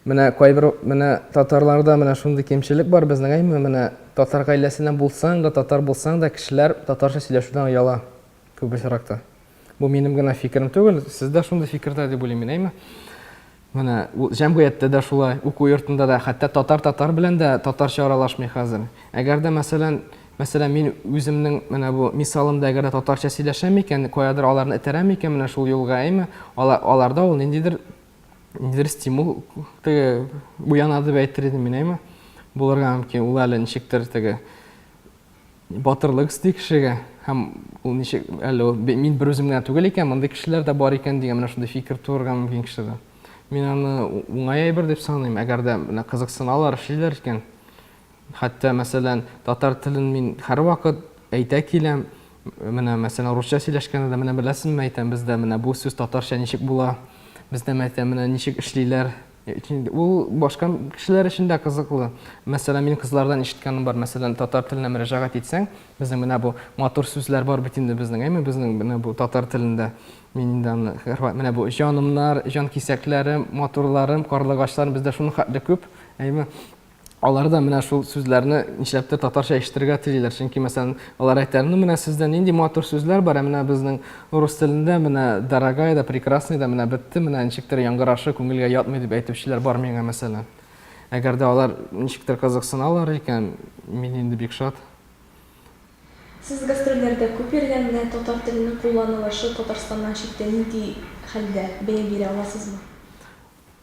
Менә кайбер менә татарларда менә шундый кимчелек бар безнең әйме менә татар гаиләсеннән булсаң да татар булсаң да кешеләр татарча сөйләшүдән ояла. Күп очракта. Бу минем генә фикерем түгел, сез дә шундый фикердә дип уйлыйм мин, әйме? Менә ул җәмгыятьтә дә шулай, уку йортында да, хәтта татар татар белән дә татарча аралашмый хәзер. Әгәр дә, мәсәлән, мәсәлән, мин үземнең менә бу мисалымда әгәр дә татарча сөйләшәм икән, каядыр аларны этәрәм икән менә шул юлга, әйме? Алар, аларда ул ниндидер ниндидер стимул теге уяна дип әйтер идем мин, әйме? Булырга мөмкин, ул әле ничектер теге Батырлык өсти кешегә һәм ул ничек әле ул мин бер үзем генә түгел икән, мондый кешеләр дә бар икән дигән менә шундый фикер туырга мөмкин кешедә. Мин аны уңай әйбер дип саныйм, әгәр дә менә кызыксыналар, эшлиләр икән. Хәтта, мәсәлән, татар телен мин һәрвакыт әйтә киләм. Менә, мәсәлән, русча сөйләшкәндә дә, менә беләсезме, әйтәм, бездә менә бу сүз татарча ничек була, бездә, әйтәм, менә ничек эшлиләр. Ул башка кешеләр өчен дә кызыклы. Мәсәлән, мин кызлардан ишеткәнем бар, мәсәлән, татар теленә мөрәҗәгать итсәң, безнең менә бу матур сүзләр бар бит инде безнең, әйме, безнең менә бу татар телендә. Мин инде аны менә бу җанымнар, җан кисәкләрем, матурларым, карлыгачларым бездә шуның хәтле күп, әйме. Алар да менә шул сүзләрне нишләптер татарча ишетергә телиләр. Чөнки, мәсәлән, алар әйтәләр, ну менә сездә нинди матур сүзләр бар, ә менә безнең рус телендә менә дорогая да, прекрасный да, менә бетте, менә ничектер яңгырашы күңелгә ятмый дип әйтүчеләр бар миңа, мәсәлән. Әгәр дә алар ничектер кызыксыналар икән, мин инде бик шат. Сез гастрольләрдә күп йөргән, менә татар теленең кулланылышы Татарстаннан читтә нинди хәлдә, бәя бирә аласызмы?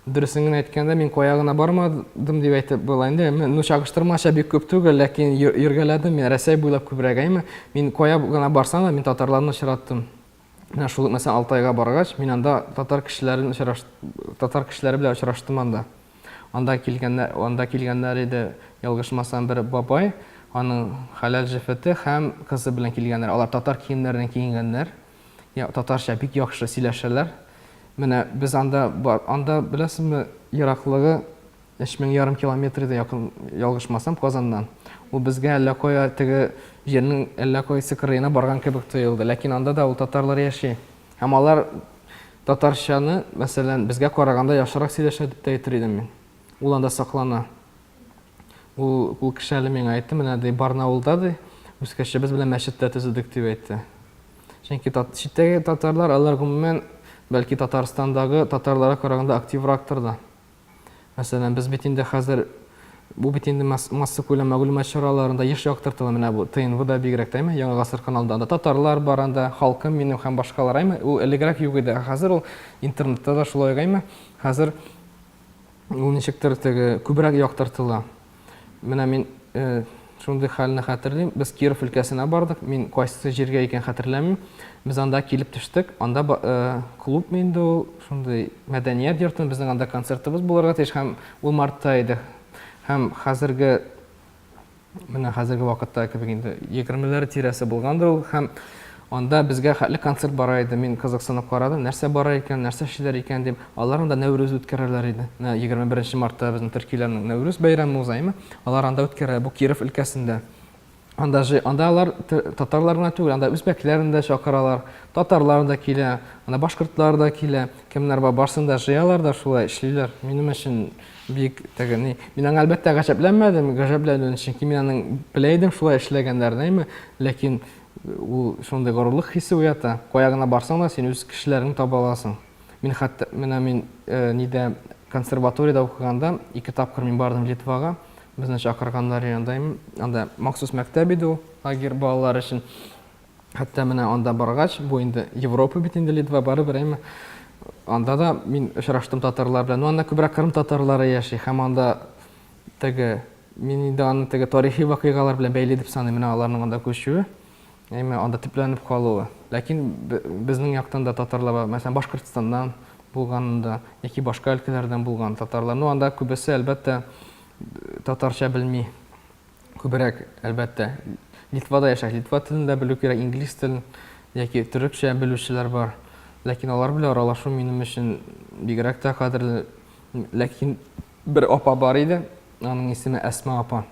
Дөресен генә әйткәндә, мин кая гына бармадым дип әйтеп була инде. Ну, чагыштырмача бик күп түгел, ләкин йөргәләдем мин Рәсәй буйлап күбрәк, әйме. Мин кая гына барсам да, мин татарларны очраттым. Менә шул, мәсәлән, Алтайга баргач, мин анда татар кешеләрен очраш, татар кешеләре белән очраштым анда. Анда килгәннәр, анда килгәннәр иде, ялгышмасам, бер бабай, аның хәләл җефете һәм кызы белән килгәннәр. Алар татар киемнәреннән киенгәннәр. Татарча бик яхшы сөйләшәләр. Менә без анда бар, анда беләсезме, ераклыгы 3000 ярым километр иде, якын, ялгышмасам, Казаннан. Ул безгә әллә кая теге җирнең әллә кайсы кырыена барган кебек тоелды. Ләкин анда да ул татарлар яши. Һәм алар татарчаны, мәсәлән, безгә караганда яхшырак сөйләшә дип тә әйтер идем мин. Ул анда саклана. Ул, ул кеше әле миңа әйтте, менә ди, Барнаулда ди, үз кешебез белән мәчет тә төзедек дип әйтте. Чөнки тат, читтәге татарлар, алар гомумән, бәлки Татарстандагы татарларга караганда активрактыр да. Мәсәлән, без бит инде хәзер бу бит инде массакүләм мәгълүмат чараларында еш яктыртыла, менә бу ТНВда бигрәк тә, әйме, Яңа гасыр каналында анда татарлар бар анда, халкым минем һәм башкалар, әйме, ул элегрәк юк иде, ә хәзер ул интернетта да шулай ук, әйме, хәзер ул ничектер теге күбрәк яктыртыла. Менә мин э, шундый хәлне хәтерлим. Без Киров өлкәсенә бардык. Мин кайсы җиргә икән хәтерләмим. Без анда килеп төштек. Анда э, клуб инде ул, шундый мәдәният йорты. Безнең анда концертыбыз булырга тиеш һәм ул мартта иде. Һәм хәзерге Менә хәзерге вакытта кебек инде егермеләр тирәсе булгандыр ул һәм анда безгә хәтле концерт бара иде. Мин кызыксынып карадым, нәрсә бара икән, нәрсә эшлиләр икән дип. Алар анда Нәүрүз үткәрәләр иде. Менә 21 мартта безнең төркиләрнең Нәүрүз бәйрәме уза, әйме? Алар анда үткәрә, бу Киров өлкәсендә. Анда же, анда алар татарлар гына түгел, анда үзбәкләрне дә чакыралар, татарлар да килә, анда башкортлар да килә, кемнәр бар, барсын да җыялар да шулай эшлиләр. Минем өчен Бик теге ни. Мин аңа әлбәттә гаҗәпләнмәдем, гаҗәпләнүен, чөнки мин аның белә идем шулай эшләгәннәрен, әйме? Ләкин ул шундый горурлык хисе уята. Кая гына барсаң да, син үз кешеләреңне таба аласың. Мин хәтта менә мин э, нидә консерваториядә укыганда ике тапкыр мин бардым Литвага. Безне чакырганнар янда. Анда махсус мәктәп иде ул, лагерь балалар өчен. Хәтта менә анда баргач, бу инде Европа бит инде Литва барыбер, әйме? Анда да мин очраштым татарлар белән. Ну, анда күбрәк кырым татарлары яши һәм анда теге мин инде аны теге тарихи вакыйгалар белән бәйле дип саныйм. Менә аларның анда күчүе, әйме, анда төпләнеп калуы. Ләкин безнең яктан да татарлар бар. Мәсәлән, Башкортстаннан булганында яки башка өлкәләрдән булган татарлар. Ну, анда күбесе, әлбәттә, татарча белми. Күбрәк, әлбәттә, Литвада яшәп, литва телен дә белү кирәк, инглиз телен яки төрекчә белүчеләр бар. Ләкин алар белән аралашу минем өчен бигрәк тә кадерле. Ләкин бер апа бар иде, аның исеме Әсма апа.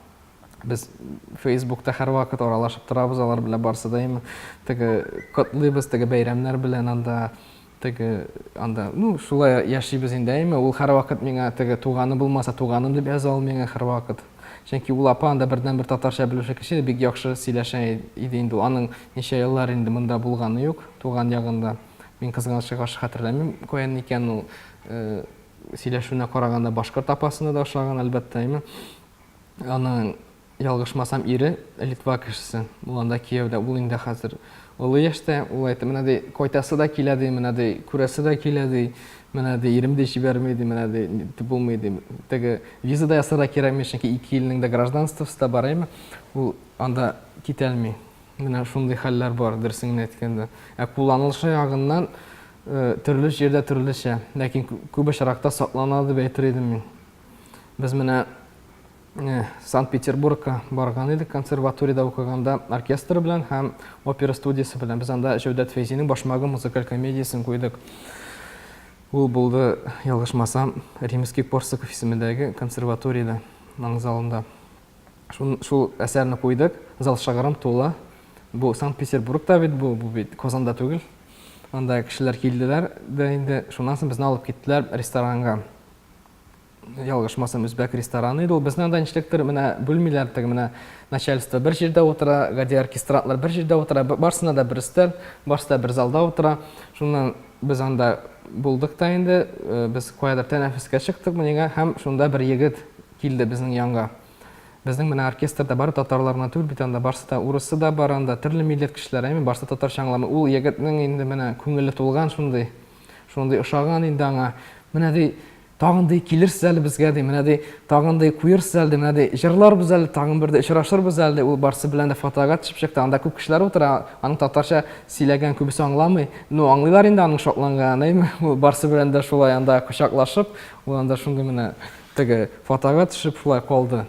Без Фейсбукта һәрвакыт аралашып торабыз алар белән барсы да теге котлыйбыз теге бәйрәмнәр белән анда Теге анда, ну, шулай яшибез инде, әйме, ул һәрвакыт миңа теге туганы булмаса, туганым дип яза ул миңа һәрвакыт. Чөнки ул апа анда бердәнбер татарча белүче кеше иде, бик яхшы сөйләшә иде инде ул. Аның ничә еллар инде монда булганы юк, туган ягында. Мин кызганычка каршы хәтерләмим, каян икән ул. Сөйләшүенә караганда башкорт апасына да ошаган, әлбәттә, әйме. Аның Ялгышмасам, ире Литва кешесе. Ул анда кияүдә. Ул инде хәзер олы яшьтә. Ул әйтте, менә ди, кайтасы да килә ди, менә ди, күрәсе дә килә ди, менә ди, ирем дә җибәрми ди, менә ди, булмый ди. Теге виза да ясарга кирәкми, чөнки ике илнең дә гражданствосы да бар, әйме. Ул анда китә алмый. Менә шундый хәлләр бар, дөресен генә әйткәндә. Ә кулланылышы ягыннан төрле җирдә төрлечә. Ләкин күп очракта саклана дип әйтер идем мин. Без менә Санкт-Петербургка барган идек консерваториядә укыганда оркестр белән һәм опера студиясе белән. Без анда Җәүдәт Фәйзинең Башмагым музыкаль комедиясен куйдык. Ул булды, ялгышмасам, Римский-Корсаков исемендәге консерваториядә, аның залында. Шул, шул әсәрне куйдык, зал шыгрым тулы. Бу Санкт-Петербургта бит бу, бу бит Казанда түгел. Анда кешеләр килделәр дә инде, шуннан соң безне алып киттеләр ресторанга. Ялгышмасам, үзбәк рестораны иде ул. Безне анда ничектер менә бүлмиләр, теге менә начальство бер җирдә утыра, гади оркестрантлар бер җирдә утыра, барсына да бер өстәл, барсы да бер залда утыра. Шуннан без анда булдык та инде, э, без каядыр тәнәфескә чыктык мынеңа һәм шунда бер егет килде безнең янга. Безнең менә оркестрда бары татарлар гына түгел бит анда, барсы да урысы да бар анда, төрле милләт кешеләре, әйме, барсы татарча аңламый. Ул егетнең инде менә күңеле тулган шундый, шундый ошаган инде аңа. Менә ди, тагын ди килерсез әле безгә ди, менә ди, тагын ди куерсыз әле ди, менә ди җырларбыз әле, тагын бер дә очрашырбыз әле ди. Ул барсы белән дә фотога төшеп чыкты. Анда күп кешеләр утыра, аның татарча сөйләгән күбесе аңламый. Ну, аңлыйлар инде аның шатланганын, әйме. Ул барсы белән дә шулай анда кочаклашып, ул анда шундый менә Теге фотога төшеп шулай калды.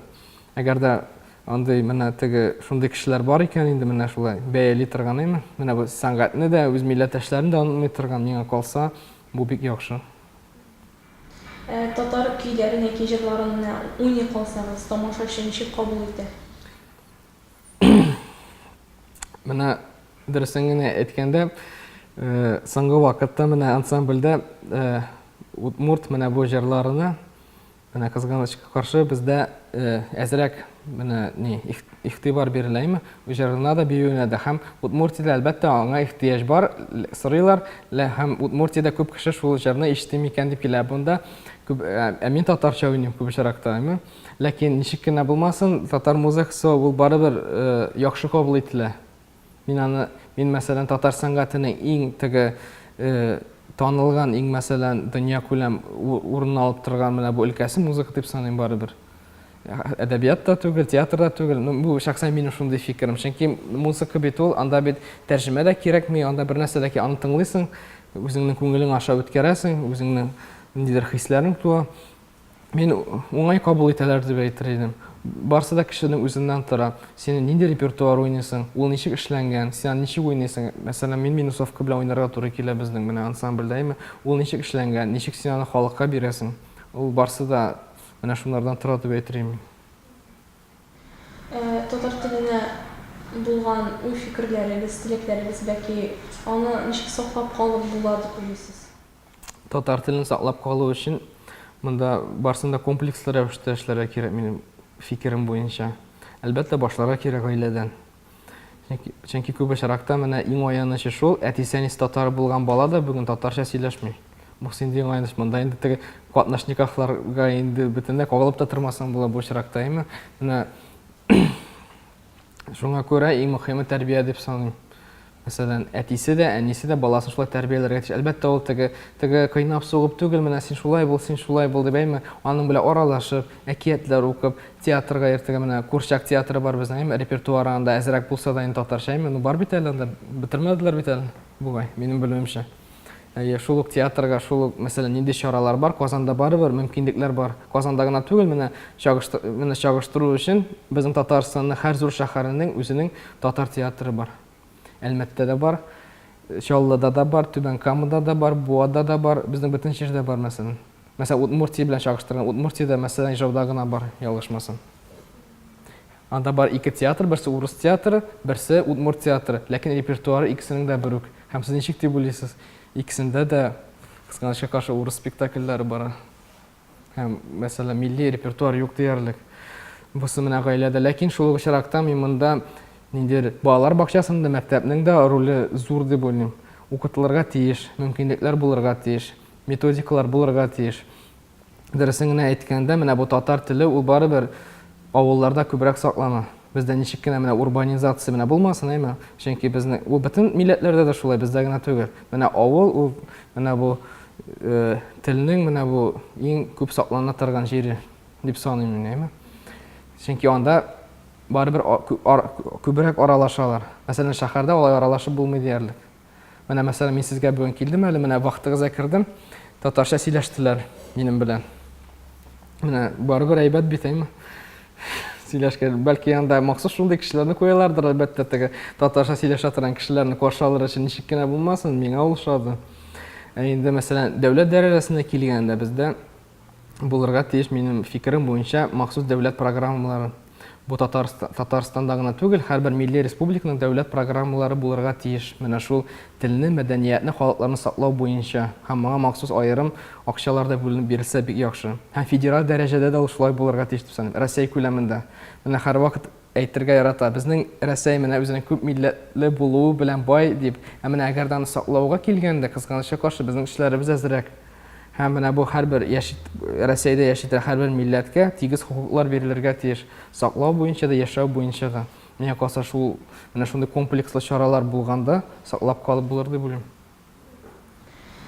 Әгәр дә андый менә теге шундый кешеләр бар икән инде менә шулай бәяли торган әйме. Менә бу сәнгатьне дә, үз милләттәшләрен дә онытмый торган, миңа калса, бу бик яхшы. Ә татар көйләрен яки җырларын менә уйный калсагыз, тамашачы ничек кабул итә? Менә дөресен генә әйткәндә, соңгы вакытта менә ансамбльдә удмурт менә бу җырларына менә кызганычка каршы бездә әзрәк менә ни игътибар бирелә име җырына да биюенә дә һәм Удмуртиядә әлбәттә аңа ихтыяҗ бар сорыйлар һәм Удмуртиядә күп кеше шул җырны ишетим икән дип килә монда күп ә мин татарча уйныйм күп очракта әйме Ләкин ничек кенә булмасын, татар музыкасы ул барыбер яхшы кабул ителә. Мин аны, мин мәсәлән, татар сәнгатенең иң теге танылган, иң мәсәлән, дөньякүләм урын алып торган менә бу өлкәсе музыка дип саныйм барыбер. Әдәбият та түгел, театр да түгел. Ну, бу шәхсән минем шундый фикерем. Чөнки музыка бит ул, анда бит тәрҗемә дә кирәкми, анда бер нәрсә дә ки, аны тыңлыйсың, үзеңнең күңелең аша үткәрәсең, үзеңнең ниндидер хисләрең туа. Мин уңай кабул итәләр дип әйтер идем. Барсы да кешенең үзеннән тора. Син нинди репертуар уйныйсың, ул ничек эшләнгән, син аны ничек уйныйсың. Мәсәлән, мин минусовка белән уйнарга туры килә безнең менә ансамбльдә, әйме. Ул ничек эшләнгән, ничек син аны халыкка бирәсең. Ул барсы да менә шунардан тора дип әйтер идем мин. Ә татар теленә булган уй-фикерләрегез, теләкләрегез, бәлки, аны ничек саклап калып була дип уйлыйсыз? Татар телен саклап калу өчен монда барсын да комплекслы рәвештә эшләргә кирәк, минем фикерем буенча. Әлбәттә, башларга кирәк гаиләдән. Чөнки, чөнки күп очракта менә иң аянычы шул, әтисе-әнисе татар булган бала да бүген татарча сөйләшми. Бу инде иң аяныч. Монда инде теге катнаш никахларга инде бөтенләй кагылып та тормасаң була бу очракта, әйме? Менә Шуңа күрә иң мөхиме тәрбия дип саныйм. Мәсәлән, әтисе дә, әнисе дә баласын шулай тәрбияләргә тиеш. Әлбәттә, ул теге, теге кыйнап сугып түгел, менә син шулай бул, син шулай бул дип әйме, аның белән аралашып, әкиятләр укып, театрга иртәгә менә курчак театры бар безнең, әйме, репертуары анда әзрәк булса да инде татарча, әйме, ну бар бит әле анда, бетермәделәр бит әле, бугай, минем белүемчә. Әйе, шул ук театрга, шул ук, мәсәлән, нинди чаралар бар, Казанда барыбер мөмкинлекләр бар. Казанда гына түгел, менә чагышты, менә чагыштыру өчен безнең Татарстанның һәр зур шәһәренең үзенең татар театры бар. Әлмәттә дә бар, Чаллыда да бар, Түбән Камада да бар, Буада да бар, безнең бөтен җирдә бар, мәсәлән. Мәсәлән, Удмуртия белән чагыштырган, Удмуртиядә, мәсәлән, Ижауда гына бар, ялгышмасам. Анда бар ике театр, берсе урыс театры, берсе удмурт театры. Ләкин репертуары икесенең дә бер үк. Һәм сез ничек дип уйлыйсыз? Икесендә дә, кызганычка каршы, урыс спектакльләре бара. Һәм, мәсәлән, милли репертуар юк диярлек. Бусы менә гаиләдә. Ләкин шул ук очракта мин монда ниндидер балалар бакчасында, мәктәпнең дә роле зур дип уйлыйм. Укытылырга тиеш, мөмкинлекләр булырга тиеш, методикалар булырга тиеш. Дөресен генә әйткәндә, менә бу татар теле ул барыбер авылларда күбрәк саклана. Бездә ничек кенә менә урбанизация менә булмасын, әйме? Чөнки безнең ул бөтен милләтләрдә дә шулай, бездә генә түгел. Менә авыл ул менә бу э, телнең менә бу иң күп саклана торган җире дип саныйм мин, әйме? Чөнки анда барыбер күбрәк аралашалар. Мәсәлән, шәһәрдә алай аралашып булмый диярлек. Менә, мәсәлән, мин сезгә бүген килдем әле, менә вакытыгызга кердем. Татарча сөйләштеләр минем белән. Менә барыбер әйбәт бит, әйме? Сөйләшкән. Бәлки анда махсус шундый кешеләрне куялардыр, әлбәттә, теге татарча сөйләшә торган кешеләрне каршы алыр өчен ничек кенә булмасын, миңа ул ошады. Ә инде, мәсәлән, дәүләт дәрәҗәсенә килгәндә бездә булырга тиеш, минем фикерем буенча, махсус дәүләт программалары. Бу Татарстанда гына түгел, һәрбер милли республиканың дәүләт программалары булырга тиеш. Менә шул телне, мәдәниятне, халыкларны саклау буенча һәм моңа махсус аерым акчалар да бүленеп бирелсә бик яхшы. Һәм федераль дәрәҗәдә дә ул шулай булырга тиеш дип саныйм. Рәсәй күләмендә. Менә һәрвакыт әйтергә ярата, безнең Рәсәй менә үзенең күп милләтле булуы белән бай дип. Ә менә әгәр дә аны саклауга килгәндә, кызганычка каршы, безнең эшләребез әзрәк. Һәм менә бу һәрбер яши Рәсәйдә яши торган һәрбер милләткә тигез хокуклар бирелергә тиеш. Саклау буенча да, яшәү буенча да. Миңа калса, шул менә шундый комплекслы чаралар булганда саклап калып булыр дип уйлыйм.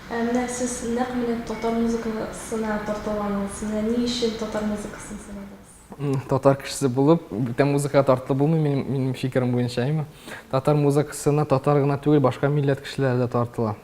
Ә менә сез нәкъ менә татар музыкасына тартылганыгыз. Менә ни өчен татар музыкасын сайладыгыз? Татар кешесе булып, бүтән музыкага тартылып булмый, минем, минем фикерем буенча, әйме? Татар музыкасына татар гына түгел, башка милләт кешеләре дә тартыла.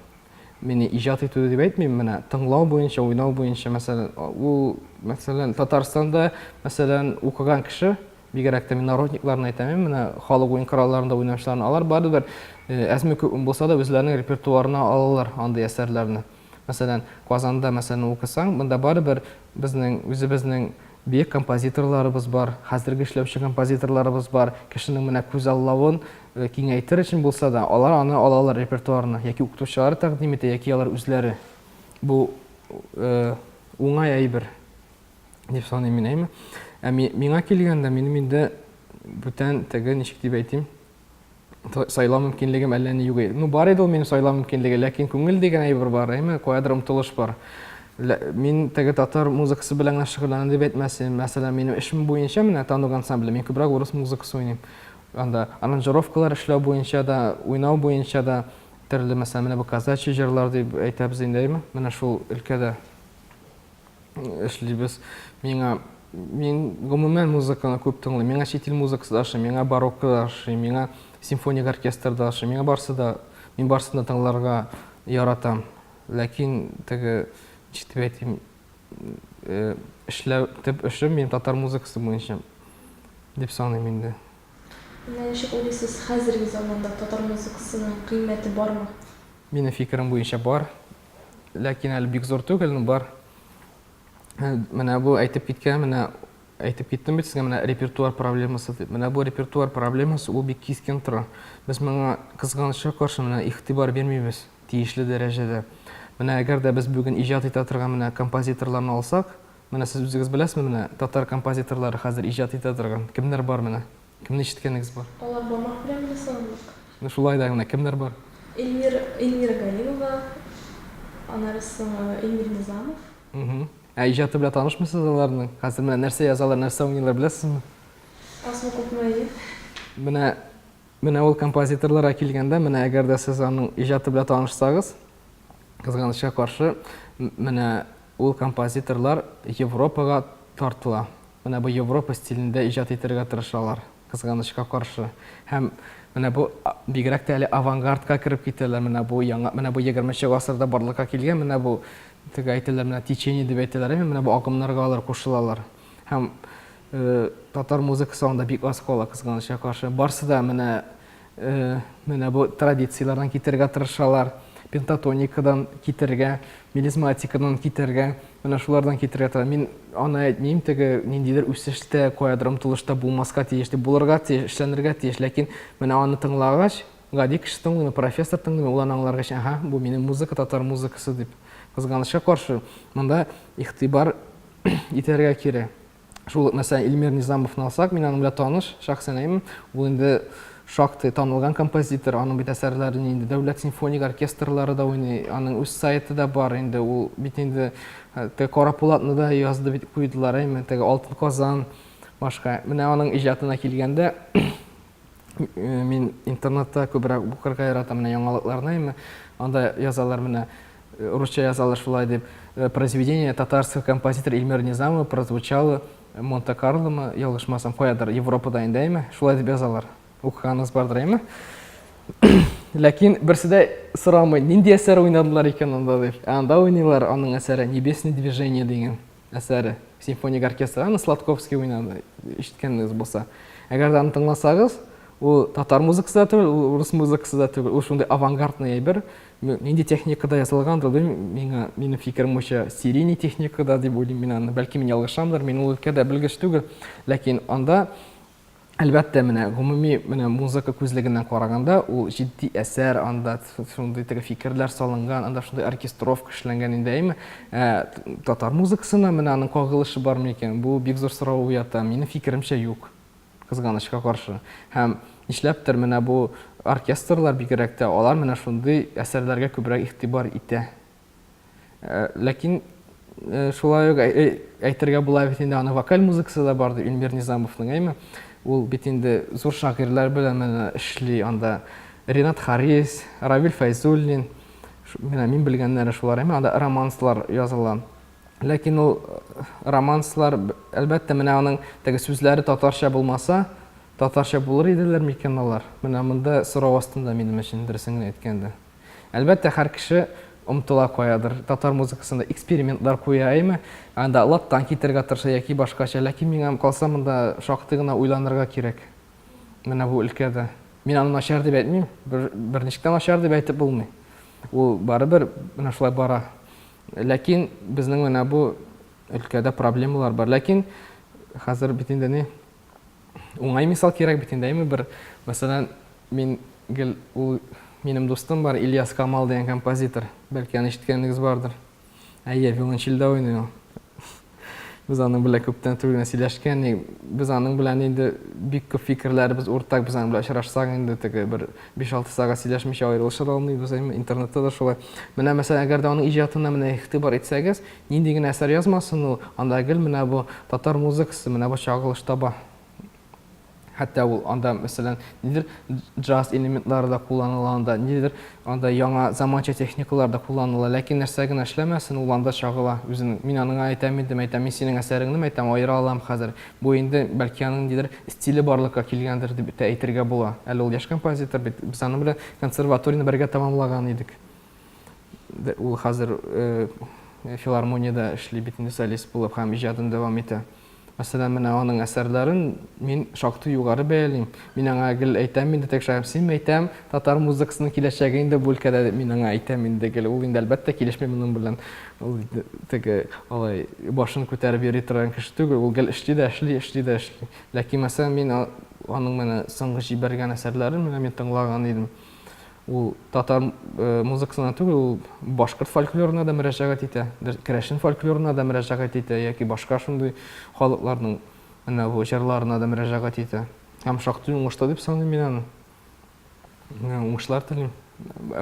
Мине иҗат итү дип әйтмим, менә тыңлау буенча, уйнау буенча, мәсәлән, ул, мәсәлән, Татарстанда, мәсәлән, укыган кеше, бигрәк тә мин народникларны әйтәм, менә халык уен коралларында уйнаучыларны, алар барыбер э, әзме күпме булса да үзләренең репертуарына алалар андый әсәрләрне. Мәсәлән, Казанда, мәсәлән, укысаң, монда барыбер безнең үзебезнең бөек композиторларыбыз бар, хәзерге эшләүче композиторларыбыз бар. Кешенең менә күзаллавын киңәйтер өчен булса да, алар аны алалар репертуарына, яки укытучылары тәкъдим итә, яки алар үзләре. Бу уңай әйбер дип саныйм мин, әйме? Ә миңа килгәндә, минем инде бүтән теге, ничек дип әйтим, сайлау мөмкинлегем әллә ни юк иде. Ну, бар иде ул минем сайлау мөмкинлеге, ләкин күңел дигән әйбер бар, әйме, каядыр омтылыш бар. Мин теге татар музыкасы белән генә шөгыльләнәм дип әйтмәс идем. Мәсәлән, минем эшем буенча менә Танук ансамбле, мин күбрәк урыс музыкасы уйныйм. Анда аранжировкалар эшләү буенча да, уйнау буенча да төрле, мәсәлән, менә бу казачий җырлар дип әйтәбез инде, әйме? Менә шул өлкәдә эшлибез. Миңа мин гомумән музыканы күп тыңлыйм. Миңа чит ил музыкасы да ошый, миңа барокко да ошый, миңа симфоник оркестр да ошый. Миңа барсы да, мин барысын да тыңларга яратам. Ләкин теге, ничек дип әйтим, эшләү, төп эшем минем татар музыкасы буенча дип саныйм инде. Менә ничек уйлыйсыз, хәзерге заманда татар музыкасының кыйммәте бармы? Минем фикерем буенча бар. Ләкин әле бик зур түгел, но бар. Менә бу әйтеп киткән, менә әйтеп киттем бит сезгә, менә репертуар проблемасы дип. Менә бу репертуар проблемасы ул бик кискен тора. Без моңа кызганычка каршы менә игътибар бирмибез тиешле дәрәҗәдә. Менә әгәр дә без бүген иҗат итә торган менә композиторларны алсак, менә сез үзегез беләсезме, менә татар композиторлары хәзер иҗат итә торган кемнәр бар менә? Кемне ишеткәнегез бар? Алар бармак белән генә санарлык. Ну шулай да менә кемнәр бар? Эльмир, Эльмира Галимова, аннары соң Эльмир Низамов. Угу. Ә иҗаты белән танышмыйсыз аларның? Хәзер менә нәрсә язалар, нәрсә уйныйлар, беләсезме? Азмы күпме, әйе. Менә менә ул композиторларга килгәндә, менә әгәр дә сез аның иҗаты белән танышсагыз, кызганычка каршы, менә ул композиторлар Европага тартыла. Менә бу Европа стилендә иҗат итәргә тырышалар, кызганычка каршы. Һәм менә бу бигрәк тә әле авангардка кереп китәләр, менә бу яңа, менә бу егерменче гасырда барлыкка килгән, менә бу теге әйтәләр, менә течение дип әйтәләр, әйме, менә бу агымнарга алар кушылалар. Һәм татар музыкасы анда бик аз кала, кызганычка каршы. Барсы да менә менә бу традицияләрдән китәргә тырышалар, пентатоникадан китәргә, мелизматикадан китәргә, менә шулардан китәргә тырышалар. Мин аны әйтмим, теге ниндидер үсештә, каядыр омтылышта булмаска тиеш дип, булырга тиеш, эшләнергә тиеш, ләкин менә аны тыңлагач, гади кеше тыңлыймы, профессор тыңлыймы, ул аны аңларга өчен, аһа, бу минем музыка, татар музыкасы дип. Кызганычка каршы, монда игътибар итәргә кирәк. Шул ук, мәсәлән, Эльмир Низамовны алсак, мин аның белән таныш, шәхсән әйме, ул инде шактый танылган композитор, аның бит әсәрләрен инде дәүләт симфоник оркестрлары да уйный, аның үз сайты да бар инде, ул бит инде э, теге Кара Пулатны да язды бит куйдылар, әйме, теге Алтын Казан, башка. Менә аның иҗатына килгәндә, э, мин интернетта күбрәк укырга яратам, менә яңалыкларны, әйме, анда язалар менә Русча язалар шулай дип. Произведение татарского композитора Эльмира Низамова прозвучало Монте-Карломы, ялгышмасам, каядыр Европада инде, әйме? Шулай дип язалар. Укыганыгыз бардыр, әйме? Ләкин берсе дә сорамый, нинди әсәр уйнадылар икән анда дип. Ә анда уйныйлар аның әсәре Небесное движение дигән әсәре. Симфоник оркестр. Аны Сладковский уйнады, ишеткәнегез булса. Әгәр дә аны тыңласагыз, Ул татар музыкасы да түгел, ул урыс музыкасы да түгел. Ул шундый авангардный әйбер. Нинди техникада язылгандыр, белмим, миңа, минем фикерем буенча, серийный техникада дип уйлыйм мин аны. Бәлки мин ялгышамдыр, мин ул өлкәдә белгеч түгел. Ләкин анда Әлбәттә, менә гомуми менә музыка күзлегеннән караганда, ул җитди әсәр, анда шундый теге фикерләр салынган, анда шундый оркестровка эшләнгән инде, әйме? Ә татар музыкасына менә аның кагылышы бармы икән? Бу бик зур сорау уята. Минем фикеремчә, юк. Кызганычка каршы. Һәм нишләптер менә бу оркестрлар бигрәк тә, алар менә шундый әсәрләргә күбрәк игътибар итә. Ләкин шулай ук әйтергә була бит инде, аның вокаль музыкасы да бар, Илмир Низамовның, әйме? Ул бит инде зур шагыйрьләр белән менә эшли анда. Ренат Харис, Равил Фәйзуллин, менә мин белгәннәре шулар, әйме? Анда романслар языла. Ләкин ул романслар, әлбәттә, менә аның теге сүзләре татарча булмаса, татарча булыр иделәр микән алар? Менә монда сорау астында минем өчен, дөресен генә әйткәндә. Әлбәттә, һәр кеше омтыла каядыр, татар музыкасында экспериментлар куя, әйме? Анда латтан китергә тырыша яки башкача. Ләкин миңа калса, монда шактый гына уйланырга кирәк. Менә бу өлкәдә. Мин аны начар дип әйтмим, бер, берничек тә начар дип әйтеп булмый. Ул барыбер менә шулай бара. Ләкин безнең менә бу өлкәдә проблемалар бар. Ләкин хәзер бит инде ни, уңай мисал кирәк бит инде, әйме? Бер, мәсәлән, Мин гел ул минем дустым бар, Ильяс Камал дигән композитор. Бәлки аны ишеткәнегез бардыр. Әйе, виолончельдә уйный ул. Без аның белән күптән түгел генә сөйләшкән. Без аның белән инде бик күп фикерләребез уртак. Без аның белән очрашсак инде теге бер 5-6 сәгать сөйләшмичә аерылыша да алмыйбыз. Әйме, интернетта да шулай. Менә мәсәлән, әгәр дә аның иҗатына менә игътибар итсәгез, нинди генә әсәр язмасын ул, анда гел менә бу татар музыкасы, менә бу чагылыш таба. Хәтта ул анда, мәсәлән, нидер джаз элементлары да кулланыла анда, нидер анда яңа заманча техникалар да кулланыла. Ләкин нәрсә генә эшләмәсен, ул анда чагыла үзенең. Мин аныңа әйтәм инде, әйтәм, мин синең әсәреңне, әйтәм, аера алам хәзер. Бу инде, бәлки, аның нидер стиле барлыкка килгәндер дип тә әйтергә була. Әле ул яшь композитор бит. Без аның белән консерваторияне бергә тәмамлаган идек. Ул хәзер филармониядә эшли бит инде солист булып һәм иҗатын дәвам итә. Мәсәлән, менә аның әсәрләрен мин шактый югары бәялим. Мин аңа гел әйтәм инде, тек Шәмси, әйтәм, татар музыкасының киләчәге инде бу өлкәдә дип мин аңа әйтәм инде гел. Ул инде, әлбәттә, килешми моның белән. Ул инде теге алай башын күтәреп йөри торган кеше түгел. Ул гел эшли дә эшли, эшли дә эшли. Ләкин, мәсәлән, мин аның менә соңгы җибәргән әсәрләрен менә мин тыңлаган идем. Ул татар музыкасына түгел, ул башкорт фольклорына да мөрәҗәгать итә, керәшен фольклорына да мөрәҗәгать итә яки башка шундый халыкларның менә бу җырларына да мөрәҗәгать итә. Һәм шактый уңышлы дип саныйм мин аны. Уңышлар телим.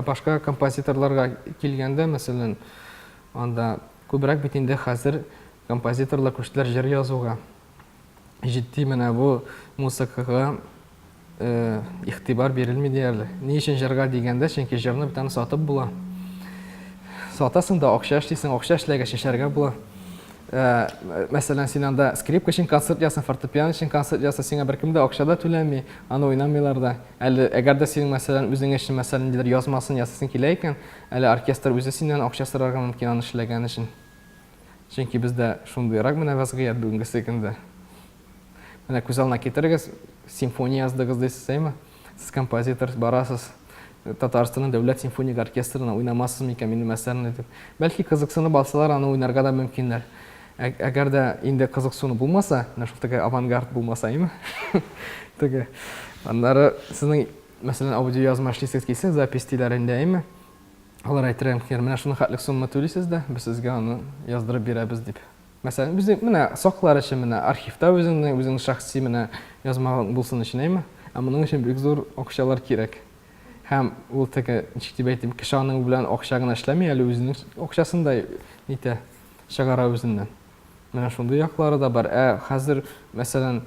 Башка композиторларга килгәндә, мәсәлән, анда күбрәк бит инде хәзер композиторлар күчтеләр җыр язуга. Җитди менә бу музыкага игътибар бирелми диярлек. Ни өчен җырга дигәндә, чөнки җырны бит аны сатып була. Сатасың да акча эшлисең, акча эшләгәч яшәргә була. Ә, мәсәлән, син анда скрипка өчен концерт ясың, фортепиано өчен концерт ясың, сиңа беркем дә акча да түләми, аны уйнамыйлар да. Әле әгәр дә синең, мәсәлән, үзең өчен, мәсәлән, ниндидер язмасын ясыйсың килә икән, әле оркестр үзе синнән акча сорарга мөмкин аны эшләгән өчен. Чөнки бездә шундыйрак менә вәзгыять бүгенгесе көндә. Менә күз алдына китерегез, симфония яздыгыз дисез, әйме? Сез композитор, барасыз Татарстанның дәүләт симфоник оркестрына уйнамассыз микән минем әсәрне дип. Бәлки кызыксынып алсалар, аны уйнарга да мөмкиннәр. Әгәр дә инде кызыксыну булмаса, менә шул теге авангард булмаса, әйме? Теге. Аннары сезнең, мәсәлән, аудиоязма эшлисегез килсә, запись диләр инде, әйме? Алар әйтергә мөмкиннәр, менә шуның хәтлек сумма түлисез дә, без сезгә аны яздырып бирәбез дип. Мәсәлән, безнең менә саклар өчен менә архивта үзеңне, үзеңнең шәхси менә язмаң булсын өчен, әйме? Ә моның өчен бик зур акчалар кирәк. Һәм ул теге, ничек дип әйтим, кеше аның белән акча гына эшләми, әле үзенең акчасын да нитә, чыгара үзеннән. Менә шундый яклары да бар. Ә хәзер, мәсәлән,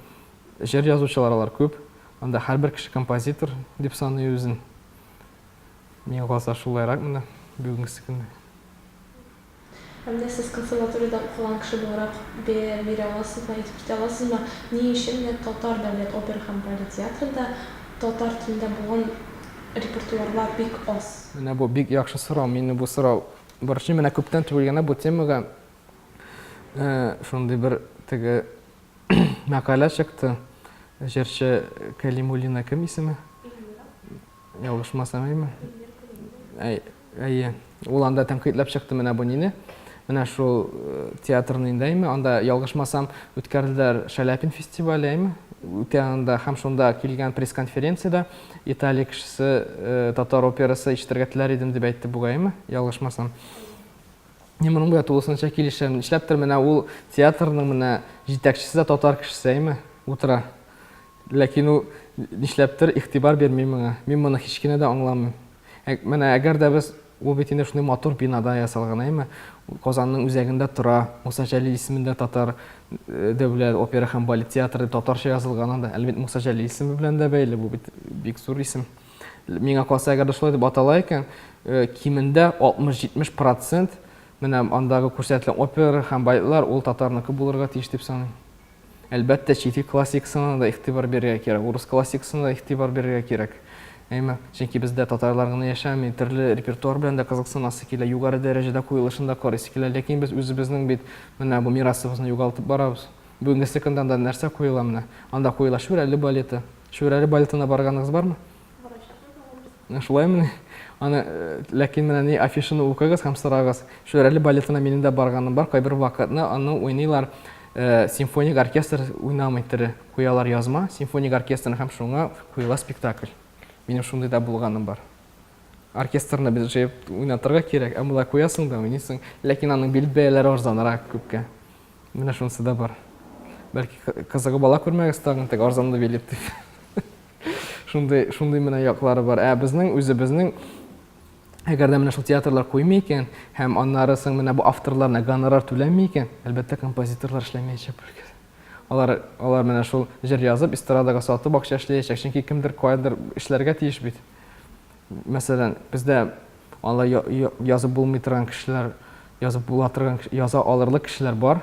җыр язучылар алар күп. Анда һәрбер кеше композитор дип саный үзен. Миңа калса шулайрак менә бүгенгесе көндә. Ә менә сез консерваториядә укыган кеше буларак бәя бирә аласызмы, әйтеп китә аласызмы, ни өчен менә Татар дәүләт опера һәм балет театрында татар телендә булган репертуарлар бик аз? Менә бу бик яхшы сорау. Мине бу сорау борчый. Менә күптән түгел генә бу темага шундый бер теге мәкалә чыкты. җырчы Кәлимуллина кем исеме? Ялгышмасам, әйме? Әйе. Ул анда тәнкыйтьләп чыкты менә бу нине. Менә шул театрны инде, әйме? Анда, ялгышмасам, үткәрделәр Шаляпин фестивале, әйме? Үтә анда һәм шунда килгән пресс-конференциядә Италия кешесе татар операсы ишетергә теләр идем дип әйтте бугай, әйме? Ялгышмасам. Мин моның белән тулысынча килешәм. Нишләптер менә ул театрның менә җитәкчесе дә татар кешесе, әйме? Утыра. Ләкин ул нишләптер игътибар бирми моңа. Мин моны һич кенә дә аңламыйм. Ә, менә әгәр дә без, ул бит инде шундый матур бинада ясалган, әйеме? Казанның үзәгендә тора, Муса Җәлил исемендә татар дәүләт опера һәм балет театры дип татарча язылган анда. Әле бит Муса Җәлил исеме белән дә бәйле, бу бит бик зур исем. Миңа калса, әгәр дә шулай дип атала икән, кимендә 60-70 процент менә андагы күрсәтелгән опера һәм балетлар ул татарныкы булырга тиеш дип саныйм. Әлбәттә, чит ил классикасына да игътибар бирергә кирәк, урыс классикасына да игътибар бирергә кирәк. Әйме? Чөнки бездә татарлар гына яшәми, төрле репертуар белән дә кызыксынасы килә, югары дәрәҗәдә куелышын да карыйсы килә. Ләкин без үзебезнең бит менә бу мирасыбызны югалтып барабыз. Бүгенгесе көндә анда нәрсә куела менә? Анда куела Шүрәле балеты. Шүрәле балетына барганыгыз бармы? Шулаймыни? Аны, ләкин менә ни афишаны укыгыз һәм сорагыз. Шүрәле балетына минем дә барганым бар. Кайбер вакытны аны уйныйлар, симфоник оркестр уйнамый тере. Куялар язма симфоник оркестрны һәм шуңа куела спектакль. Минем шундый да булганым бар. Оркестрны без җыеп уйнатырга кирәк, ә болай куясың да уйныйсың. Ләкин аның билет бәяләре арзанрак күпкә. Менә шунысы да бар. Бәлки кызыгып ала күрмәгез тагын, теге арзанлы билет дип. Шундый, шундый менә яклары бар. Ә безнең үзебезнең әгәр дә менә шул театрлар куймый икән, һәм аннары соң менә бу авторларына гонорар түләнми икән, әлбәттә, композиторлар эшләмәячәк бу өлкәдә. Алар, алар менә шул җыр язып, эстрадага сатып акча эшләячәк, чөнки кемдер каядыр эшләргә тиеш бит. Мәсәлән, бездә алай язып булмый торган кешеләр, язып була торган, яза алырлык кешеләр бар.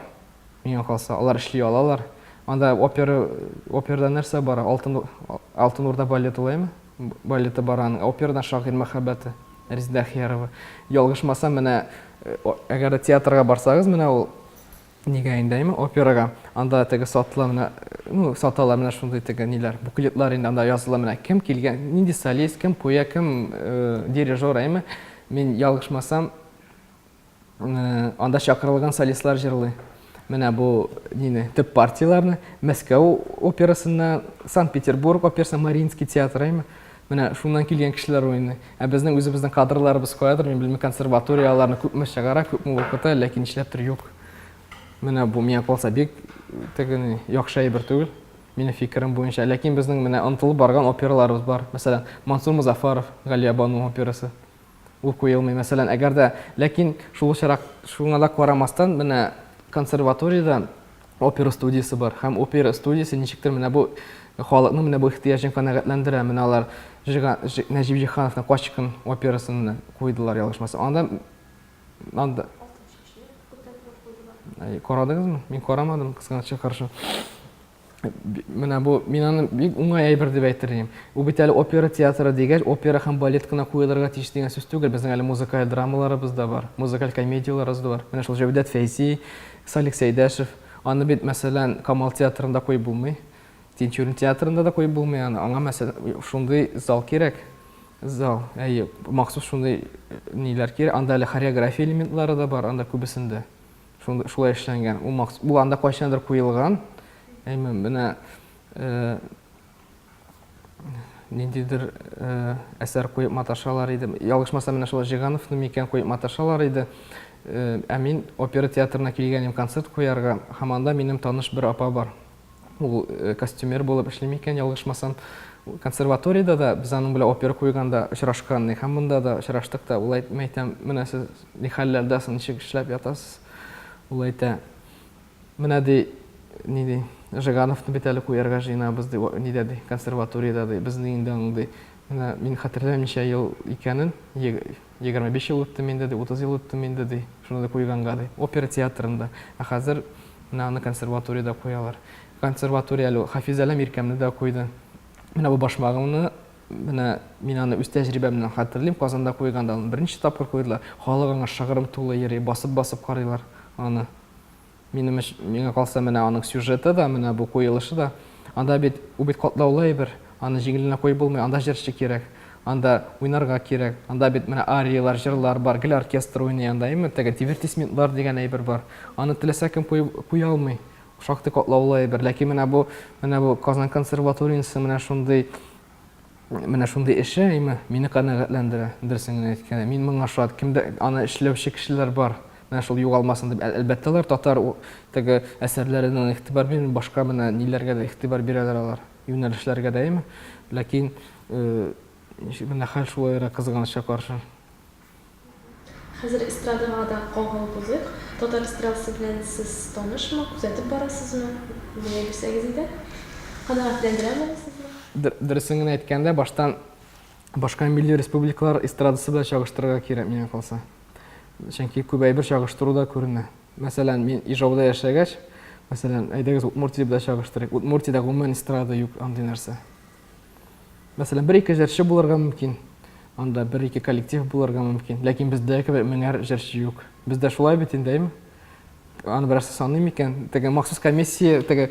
Миңа калса, алар эшли алалар. Анда опера, операда нәрсә бар? Алтын, Алтын Урда балеты улаймы? Балеты бар аның. Операдан Шагыйрь мәхәббәте, Резеда Әхиярова. Ялгышмасам, менә әгәр дә театрга барсагыз, менә ул нигә инде, әйме, операга. Анда теге сатыла менә, ну, саталар менә шундый теге ниләр, буклетлар инде анда языла менә кем килгән, нинди солист, кем куя, кем дирижер, әйме. Мин ялгышмасам, Анда чакырылган солистлар җырлый. Менә бу нине, төп партияләрне Мәскәү операсыннан, Санкт-Петербург операсы, Мариинский театры, әйме? Менә шуннан килгән кешеләр уйный. Ә безнең үзебезнең кадрларыбыз каядыр, мин белмим, консерватория аларны күпме чыгара, күпме укыта, ләкин нишләптер юк. Менә бу миңа калса бик теге ни, яхшы әйбер түгел, минем фикерем буенча. Ләкин безнең менә онытылып барган операларыбыз бар. Мәсәлән, Мансур Мозаффаров Галиябану операсы. Ул куелмый, мәсәлән, әгәр дә, ләкин шул очрак, шуңа да карамастан, менә консерваториядә опера студиясе бар, һәм опера студиясе ничектер менә бу халыкның менә бу ихтыяҗын канәгатьләндерә. Менә алар Жига, Нәҗип Җиһановның Качкын операсын менә куйдылар, ялгышмасам. Анда, анда Карадыгызмы? Мин карамадым, кызганычка каршы. Менә бу, мин аны бик уңай әйбер дип әйтер идем. Ул бит әле опера театры дигәч, опера һәм балет кына куелырга тиеш дигән сүз түгел. Безнең әле музыкаль драмаларыбыз да бар, музыкаль комедияләребез дә бар. Менә шул Җәүдәт Фәйзи, Салих Сәйдәшев. Аны бит, мәсәлән, Камал театрында куеп булмый. Тинчурин театрында да куеп булмый аны. Аңа, мәсәлән, шундый зал кирәк. Зал, әйе, махсус шундый ниләр кирәк. Анда әле хореография элементлары да бар, анда күбесендә. Шундый шулай эшләнгән. Ул махсус, ул анда кайчандыр куелган. Әйме, менә э, ниндидер э, әсәр куеп маташалар иде. Ялгышмасам, менә шул Жигановны микән куеп маташалар иде. Э, ә мин опера театрына килгән идем концерт куярга, һәм анда минем таныш бер апа бар. Ул э, костюмер булып эшли микән, ялгышмасам. Консерваториядә дә без аның белән опера куйганда очрашкан һәм монда да очраштык та. Ул әйт, әйтәм, менә сез ни хәлләрдә соң, ничек эшләп ятасыз? Ул әйтә, менә ди, ни ди, Жигановны бит әле куярга җыенабыз ди, нидә ди, консерваториядә ди, безнең инде аның ди, менә мин хәтерләмим ничә ел икәнен, 25 ел үтте инде ди, 30 ел үтте инде ди, шуны да куйганга ди, опера театрында. Ә хәзер менә аны консерваториядә куялар. Консерватория әле Хафиз Әләм Иркәмне дә куйды. Менә бу башмагымны, менә мин аны үз тәҗрибәмнән хәтерлим, Казанда куйганда аны берничә тапкыр куйдылар. Халык аңа шыгрым тулы йөри, басып-басып карыйлар аны. Минем өч, миңа калса, менә аның сюжеты да, менә бу куелышы да. Анда бит, ул бит катлаулы әйбер, аны җиңел генә куеп булмый, анда җырчы кирәк, анда уйнарга кирәк, анда бит менә арияләр, җырлар бар, гел оркестр уйный анда, әйеме? Теге дивертисментлар дигән әйбер бар. Аны теләсә кем куеп куя алмый. Шактый катлаулы әйбер. Ләкин менә бу, менә бу Казан консерваториясе менә шундый Менә шундый эше, әйме, мине канәгатьләндерә, дөресен генә әйткәндә. Мин моңа шат. Кемдә аны эшләүче кешеләр бар. Менә шул югалмасын дип, әлбәттә, алар татар теге әсәрләренә игътибар бирми, башка менә ниләргә дә игътибар бирәләр алар, юнәлешләргә дә, әйме. Ләкин менә хәл шулайрак, кызганычка каршы. Хәзер эстрадага да кагылып узыйк. Татар эстрадасы белән сез танышмы, күзәтеп барасызмы? Бәя бирсәгез иде. Канәгатьләндерәме ул сезне? Дөресен генә әйткәндә, баштан башка милли республикалар эстрадасы белән чагыштырырга кирәк, миңа калса. Чөнки күп әйбер чагыштыруда күренә. Мәсәлән, мин Ижауда яшәгәч, мәсәлән, әйдәгез Удмуртия белән чагыштырыйк. Удмуртиядә гомумән эстрада юк андый нәрсә. Мәсәлән, бер-ике җырчы булырга мөмкин. Анда бер-ике коллектив булырга мөмкин. Ләкин бездә кебек меңәр җырчы юк. Бездә шулай бит инде, әйме? Аны берәрсе саный микән? Теге махсус комиссия теге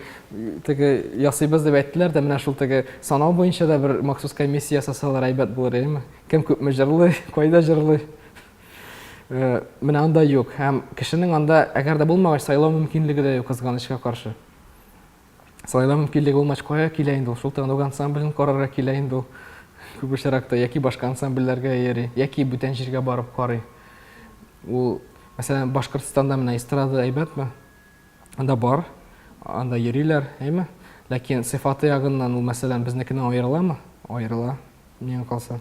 теге ясыйбыз дип әйттеләр дә, менә шул теге санау буенча да бер махсус комиссия ясасалар әйбәт булыр, әйеме? Кем күпме җырлый, кайда җырлый. Э, менә анда юк. Һәм кешенең анда, әгәр дә булмагач, сайлау мөмкинлеге дә юк, кызганычка каршы. Сайлау мөмкинлеге булмач, кая килә инде ул? Шул Тагнуг ансамблен карарга килә инде ул. Күп очракта яки башка ансамбльләргә йөри, яки бүтән җиргә барып карый. Ул, мәсәлән, Башкортстанда менә эстрада әйбәтме? Анда бар, анда йөриләр, әйме? Ләкин сыйфаты ягыннан ул, мәсәлән, безнекеннән аерыламы? Аерыла. Миңа калса.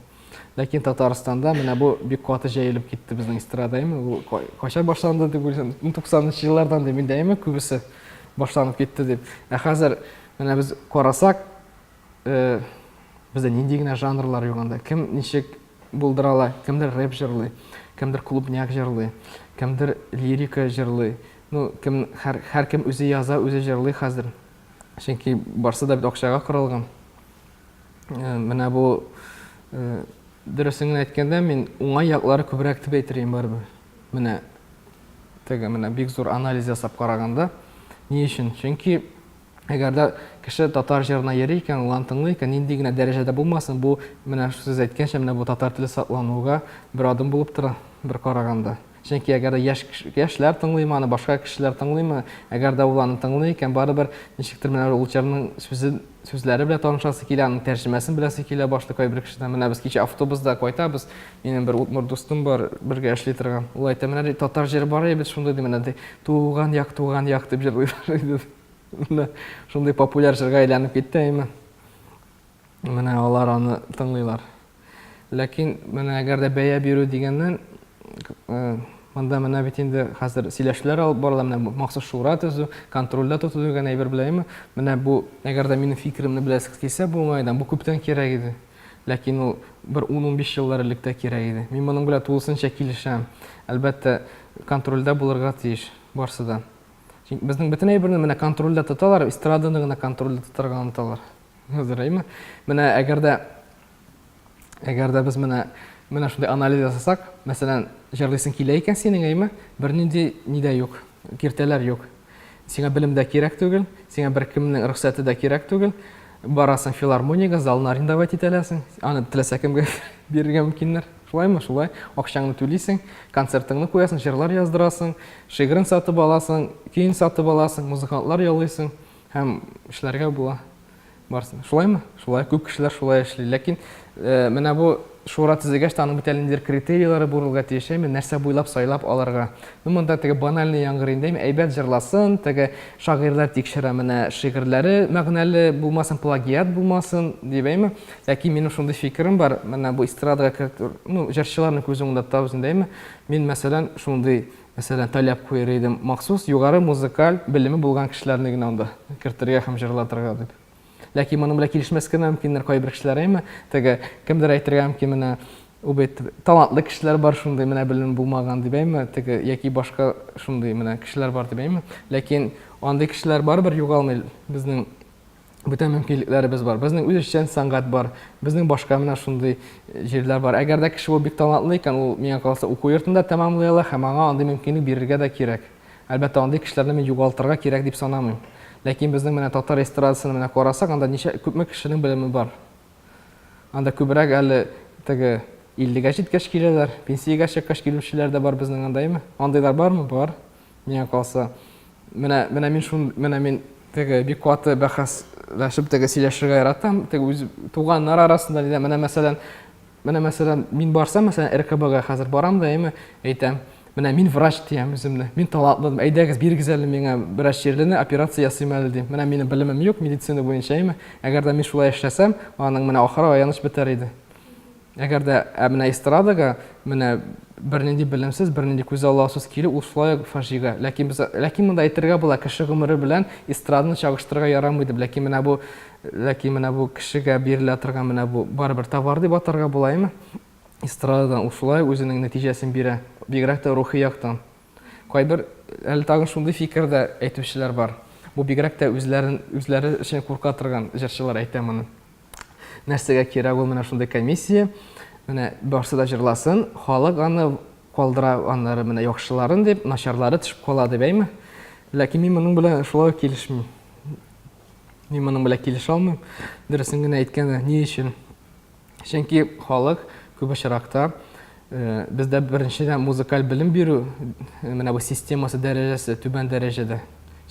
Ләкин Татарстанда менә бу бик каты җәелеп китте безнең эстрада, әйме? Ул кайчан башланды дип уйлыйсың? 90 еллардан дип инде, әйме, күбесе башланып китте дип. Ә хәзер менә без карасак, э, бездә нинди генә жанрлар юк анда. Кем ничек булдыра ала, кемдер рэп җырлый, кемдер клубняк җырлый, кемдер лирика җырлый. Ну, кем һәр һәркем үзе яза, үзе җырлый хәзер. Чөнки барсы да бит акчага корылган. Э, менә бу э, дөресен генә әйткәндә, мин уңай яклары күбрәк дип әйтер идем барыбер. Менә теге менә бик зур анализ ясап караганда, ни өчен? Чөнки әгәр дә кеше татар җырына йөри икән, ул аны тыңлый икән, нинди генә дәрәҗәдә булмасын, бу менә сез әйткәнчә, менә бу татар теле саклануга бер адым булып тора, бер караганда. Чөнки әгәр дә яшь яшьләр тыңлыймы аны, башка кешеләр тыңлыймы, әгәр дә ул аны тыңлый икән, барыбер ничектер менә ул җырның сүзе сүзләре белән танышасы килә, аның тәрҗемәсен беләсе килә башлый кайбер кешедән. Менә без кичә автобуста кайтабыз, минем бер удмурт дустым бар, бергә эшли торган. Ул әйтә, менә ди, татар җыры бар бит шундый ди, менә ди, туган як, туган як дип җырлыйлар иде. Менә шундый популяр җырга әйләнеп китте, әйме. Менә алар аны тыңлыйлар. Ләкин менә әгәр дә бәя бирү дигәннән, э, монда менә бит инде хәзер сөйләшүләр алып барыла, менә махсус шура төзү, контрольдә тоту дигән әйбер беләме? Менә бу, әгәр дә минем фикеремне беләсегез килсә, бу уңайдан, бу күптән кирәк иде. Ләкин ул бер 10-15 еллар элек тә кирәк иде. Мин моның белән тулысынча килешәм. Әлбәттә, контрольдә булырга тиеш барсы да. Чөнки безнең бөтен әйберне менә контрольдә тоталар, эстраданы гына контрольдә тотарга оныталар. Хәзер, Менә әгәр дә әгәр дә без менә менә шундый анализ ясасак, мәсәлән, җырлыйсың килә икән синең, әйме? Бернинди ни дә юк, киртәләр юк. Сиңа белем дә кирәк түгел, сиңа беркемнең рөхсәте дә кирәк түгел. Барасың филармониягә, залны арендовать итә аласың, аны теләсә кемгә бирергә мөмкиннәр. Шулаймы? Шулай. Акчаңны түлисең, концертыңны куясың, җырлар яздырасың, шигырен сатып аласың, көен сатып аласың, музыкантлар яллыйсың. Һәм эшләргә була. Барсын. Шулаймы? Шулай. Күп кешеләр шулай эшли. Ләкин э, менә бу шура төзегәч тә аның бит әле ниндидер критерийлары булырга тиеш, әйме? Нәрсә буйлап сайлап алырга. Ну, монда теге банальный яңгыр инде, әйме? Әйбәт җырласын, теге шагыйрьләр тикшерә, менә шигырьләре мәгънәле булмасын, плагиат булмасын, дип, әйме? Ләкин минем шундый фикерем бар, менә бу эстрадага кертү, ну, җырчыларны күз уңында тотабыз инде, әйме? Мин, мәсәлән, шундый Мәсәлән, таләп куер идем, махсус югары музыкаль белеме булган кешеләрне генә анда кертергә һәм җырлатырга дип. Ләкин моның белән килешмәскә дә мөмкиннәр кайбер кешеләр, әйме? Теге кемдер әйтергә мөмкин, менә ул бит талантлы кешеләр бар шундый, менә белем булмаган дип, әйме? Теге яки башка шундый менә кешеләр бар дип, әйме? Ләкин андый кешеләр барыбер югалмый безнең бүтән мөмкинлекләребез бар. Безнең үзешчән сәнгать бар. Безнең башка менә шундый э, җирләр бар. Әгәр дә кеше ул бик талантлы икән, ул миңа калса уку йортында тәмамлый ала һәм аңа андый мөмкинлек бирергә дә кирәк. Әлбәттә, андый кешеләрне мин югалтырга кирәк дип санамыйм. Ләкин безнең менә татар эстрадасына менә карасак, анда ничә, күпме кешенең белеме бар. Анда күбрәк әле теге 50-гә җиткәч киләләр, пенсиягә чыккач килүчеләр дә бар безнең анда, әйме? Андыйлар бармы? Бар. Миңа калса. Менә, менә мин шун, менә мин теге бик каты бәхәсләшеп теге сөйләшергә яратам. Теге үз туганнар арасында, менә мәсәлән, Менә, мәсәлән, мин барсам, мәсәлән, РКБга хәзер барам да, әйме, әйтәм, менә мин врач диям үземне, мин талантлы, әйдәгез, бирегез әле миңа бераз чирлене, операция ясыйм әле дим. Менә минем белемем юк медицина буенча, әйме. Әгәр дә мин шулай эшләсәм, аның менә ахыры аяныч бетәр иде. Әгәр дә, ә менә эстрадага, менә бернинди белемсез, бернинди күзаллаусыз килү, ул шулай ук фаҗига. Ләкин без, ләкин монда әйтергә була, кеше гомере белән эстраданы чагыштырырга ярамый дип. Ләкин менә бу Ләкин менә бу кешегә бирелә торган менә бу барыбер товар дип атарга була, әйме? Эстрададан ул шулай үзенең нәтиҗәсен бирә, бигрәк тә рухи яктан. Кайбер әле тагын шундый фикер дә әйтүчеләр бар. Бу бигрәк тә үзләрен үзләре өчен курка торган җырчылар әйтә моны. Нәрсәгә кирәк ул менә шундый комиссия? Менә барсы да җырласын, халык аны калдыра аннары менә яхшыларын дип, начарлары төшеп кала дип, әйме? Ләкин мин моның белән шулай ук килешмим. Мин моның белән килешә алмыйм. Дөресен генә әйткәндә, ни өчен? Чөнки халык күп очракта э, бездә беренчедән музыкаль белем бирү э, менә бу системасы дәрәҗәсе түбән дәрәҗәдә.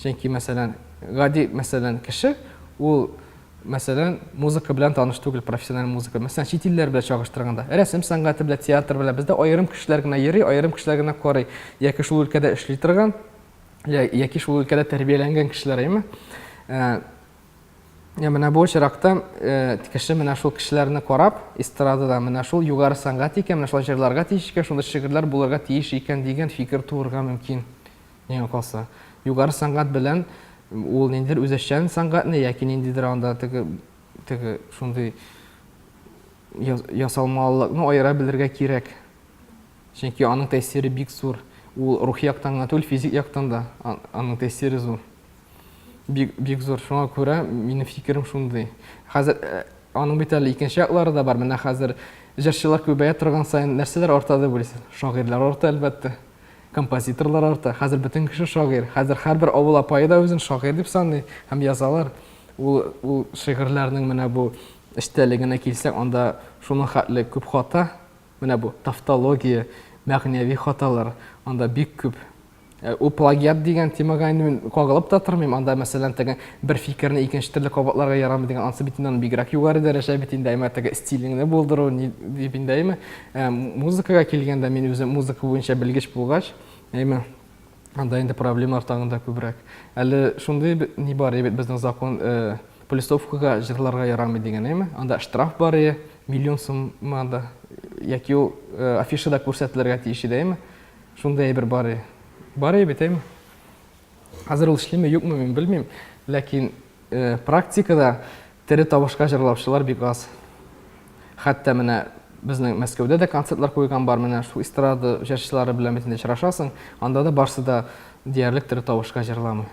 Чөнки, мәсәлән, гади, мәсәлән, кеше ул мәсәлән, музыка белән таныш түгел, профессиональ музыка. Мәсәлән, чит илләр белән чагыштырганда, рәсем сәнгате белән, театр белән бездә аерым кешеләр генә йөри, аерым кешеләр генә карый. Яки шул өлкәдә эшли торган яки шул өлкәдә тәрбияләнгән кешеләр, әйме? Ә, менә бу очракта э, кеше менә шул кешеләрне карап, эстрадада менә шул югары сәнгать икән, менә шулай җырларга тиеш икән, шундый шигырьләр булырга тиеш икән дигән фикер туырга мөмкин. Миңа калса. Югары сәнгать белән ул ниндидер үзешчән сәнгатьне яки ниндидер анда теге теге шундый ясалмалылыкны аера белергә кирәк. Чөнки аның тәэсире бик зур. Ул рухи яктан гына түгел, физик яктан да аның тәэсире зур. Бик, бик зур. Шуңа күрә минем фикерем шундый. Хәзер э, аның бит әле икенче яклары да бар. Менә хәзер җырчылар күбәя торган саен нәрсәләр арта дип уйлыйсыз? Шагыйрьләр арта, әлбәттә. Композиторлар арта. Хәзер бөтен кеше шагыйрь. Хәзер һәрбер авыл апае да үзен шагыйрь дип саный һәм язалар. Ул, ул шигырьләрнең менә бу эчтәлегенә килсәк, анда шуның хәтле күп хата. Менә бу тавтология, мәгънәви хаталар анда бик күп. Э, ул плагиат дигән темага инде мин кагылып та тормыйм. Анда, мәсәлән, теге бер фикерне икенче төрле кабатларга ярамый дигән, ансы бит инде аның бигрәк югары дәрәҗә бит инде, әмма теге стилеңне булдыру ни дип инде, әйме. Э, музыкага килгәндә, мин үзем музыка буенча белгеч булгач, әйме, Анда инде проблемалар тагын да күбрәк. Әле шундый ни бар бит безнең закон, э, плюсовкага җырларга ярамый дигән, әйме? Анда штраф бар ие, миллион сумма анда. Яки ул э, афишада күрсәтелергә тиеш иде, әйме? Шундый әйбер бар ие. Бар ие бит, әйме? Хәзер ул эшлиме, юкмы, мин белмим. Ләкин э, практикада Тере тавышка җырлаучылар бик аз. Хәтта менә безнең Мәскәүдә дә концертлар куйган бар, менә шул эстрада җырчылары белән бит инде очрашасың, анда да барсы да диярлек тере тавышка җырламый.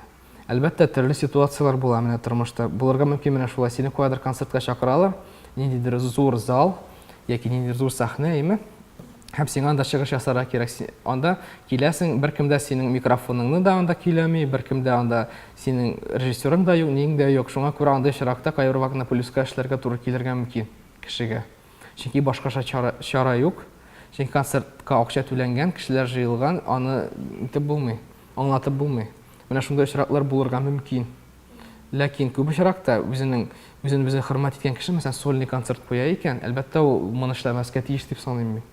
Әлбәттә, төрле ситуацияләр була менә тормышта. Булырга мөмкин менә шулай, сине каядыр концертка чакыралар, ниндидер зур зал яки ниндидер зур сәхнә, әйеме? Һәм сиңа анда чыгыш ясарга кирәк. Анда киләсең, беркем дә синең микрофоныңны да анда көйләми, беркем дә анда синең режиссерың да юк, ниең дә юк. Шуңа күрә андый очракта кайбер вакытта плюска эшләргә туры килергә мөмкин кешегә. Чөнки башкача чара, чара юк. Чөнки концертка акча түләнгән, кешеләр җыелган, аны итеп булмый, аңлатып булмый. Менә шундый очраклар булырга мөмкин. Ләкин күп очракта үзенең үзен үзе хөрмәт иткән кеше, мәсәлән, сольный концерт куя икән, әлбәттә, ул моны эшләмәскә тиеш дип саныйм мин.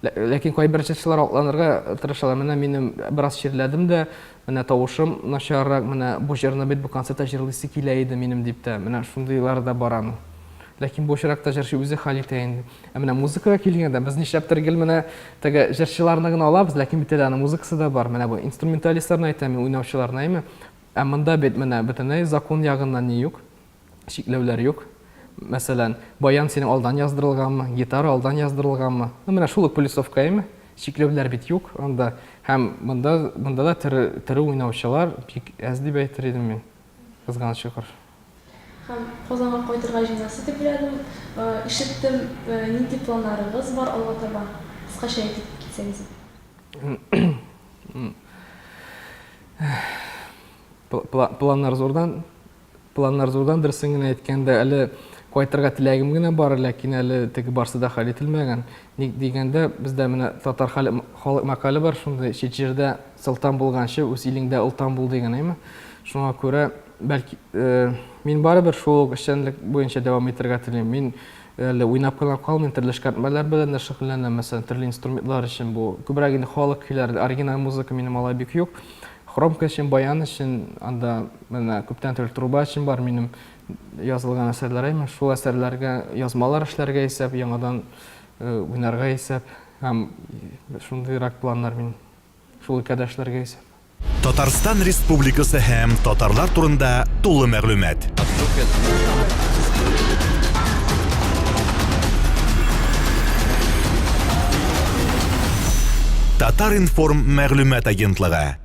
Ләкин кайбер җырчылар акланырга тырышалар. Менә минем бераз чирләдем дә, менә тавышым начаррак, менә бу җырны бит бу концертта җырлыйсы килә иде минем дип тә, менә шундыйлары да бар аның. Ләкин бу очракта җырчы үзе хәл итә инде. Ә менә музыкага килгәндә, без нишләптер гел менә теге җырчыларны гына алабыз, ләкин бит әле аның музыкасы да бар. Менә бу инструменталистларны әйтәм мин, уйнаучыларны, әйме? Ә монда бит менә бөтенләй закон ягыннан ни юк, чикләүләр юк. Мәсәлән, баян синең алдан яздырылганмы, гитара алдан яздырылганмы? Ну, менә шул ук плюсовка әйме? Чикләүләр бит юк анда. Һәм монда, монда да тере, тере уйнаучылар бик әз дип әйтер идем мин, кызганычка каршы. Һәм Казанга кайтырга җыенасыз дип уйладым. Ишеттем, нинди планнарыгыз бар алга таба? Кыскача әйтеп китсәгез иде. Планнар зурдан, планнар зурдан, дөресен генә әйткәндә, әле кайтырга теләгем генә бар, ләкин әле теге барсы да хәл ителмәгән. Ник дигәндә, бездә менә татар халык мәкале бар шундый, чит җирдә солтан булганчы, үз илеңдә олтан бул дигән, әйме? Шуңа күрә, бәлки, мин барыбер шул ук эшчәнлек буенча дәвам итәргә телим. Мин әле уйнап кына калмыйм, төрле эшкәртмәләр белән дә шөгыльләнәм, мәсәлән, төрле инструментлар өчен бу күбрәк инде халык көйләре, оригиналь музыка минем алай бик юк. Хромка өчен, баян өчен, анда менә күптән түгел труба өчен бар минем язылган әсәрләр, әйме, шул әсәрләргә язмалар эшләргә исәп, яңадан уйнарга исәп һәм шундыйрак планнар минем. Шул өлкәдә эшләргә исәп. Татарстан Республикасы һәм татарлар турында тулы мәгълүмат. Татар-информ мәгълүмат агентлыгы.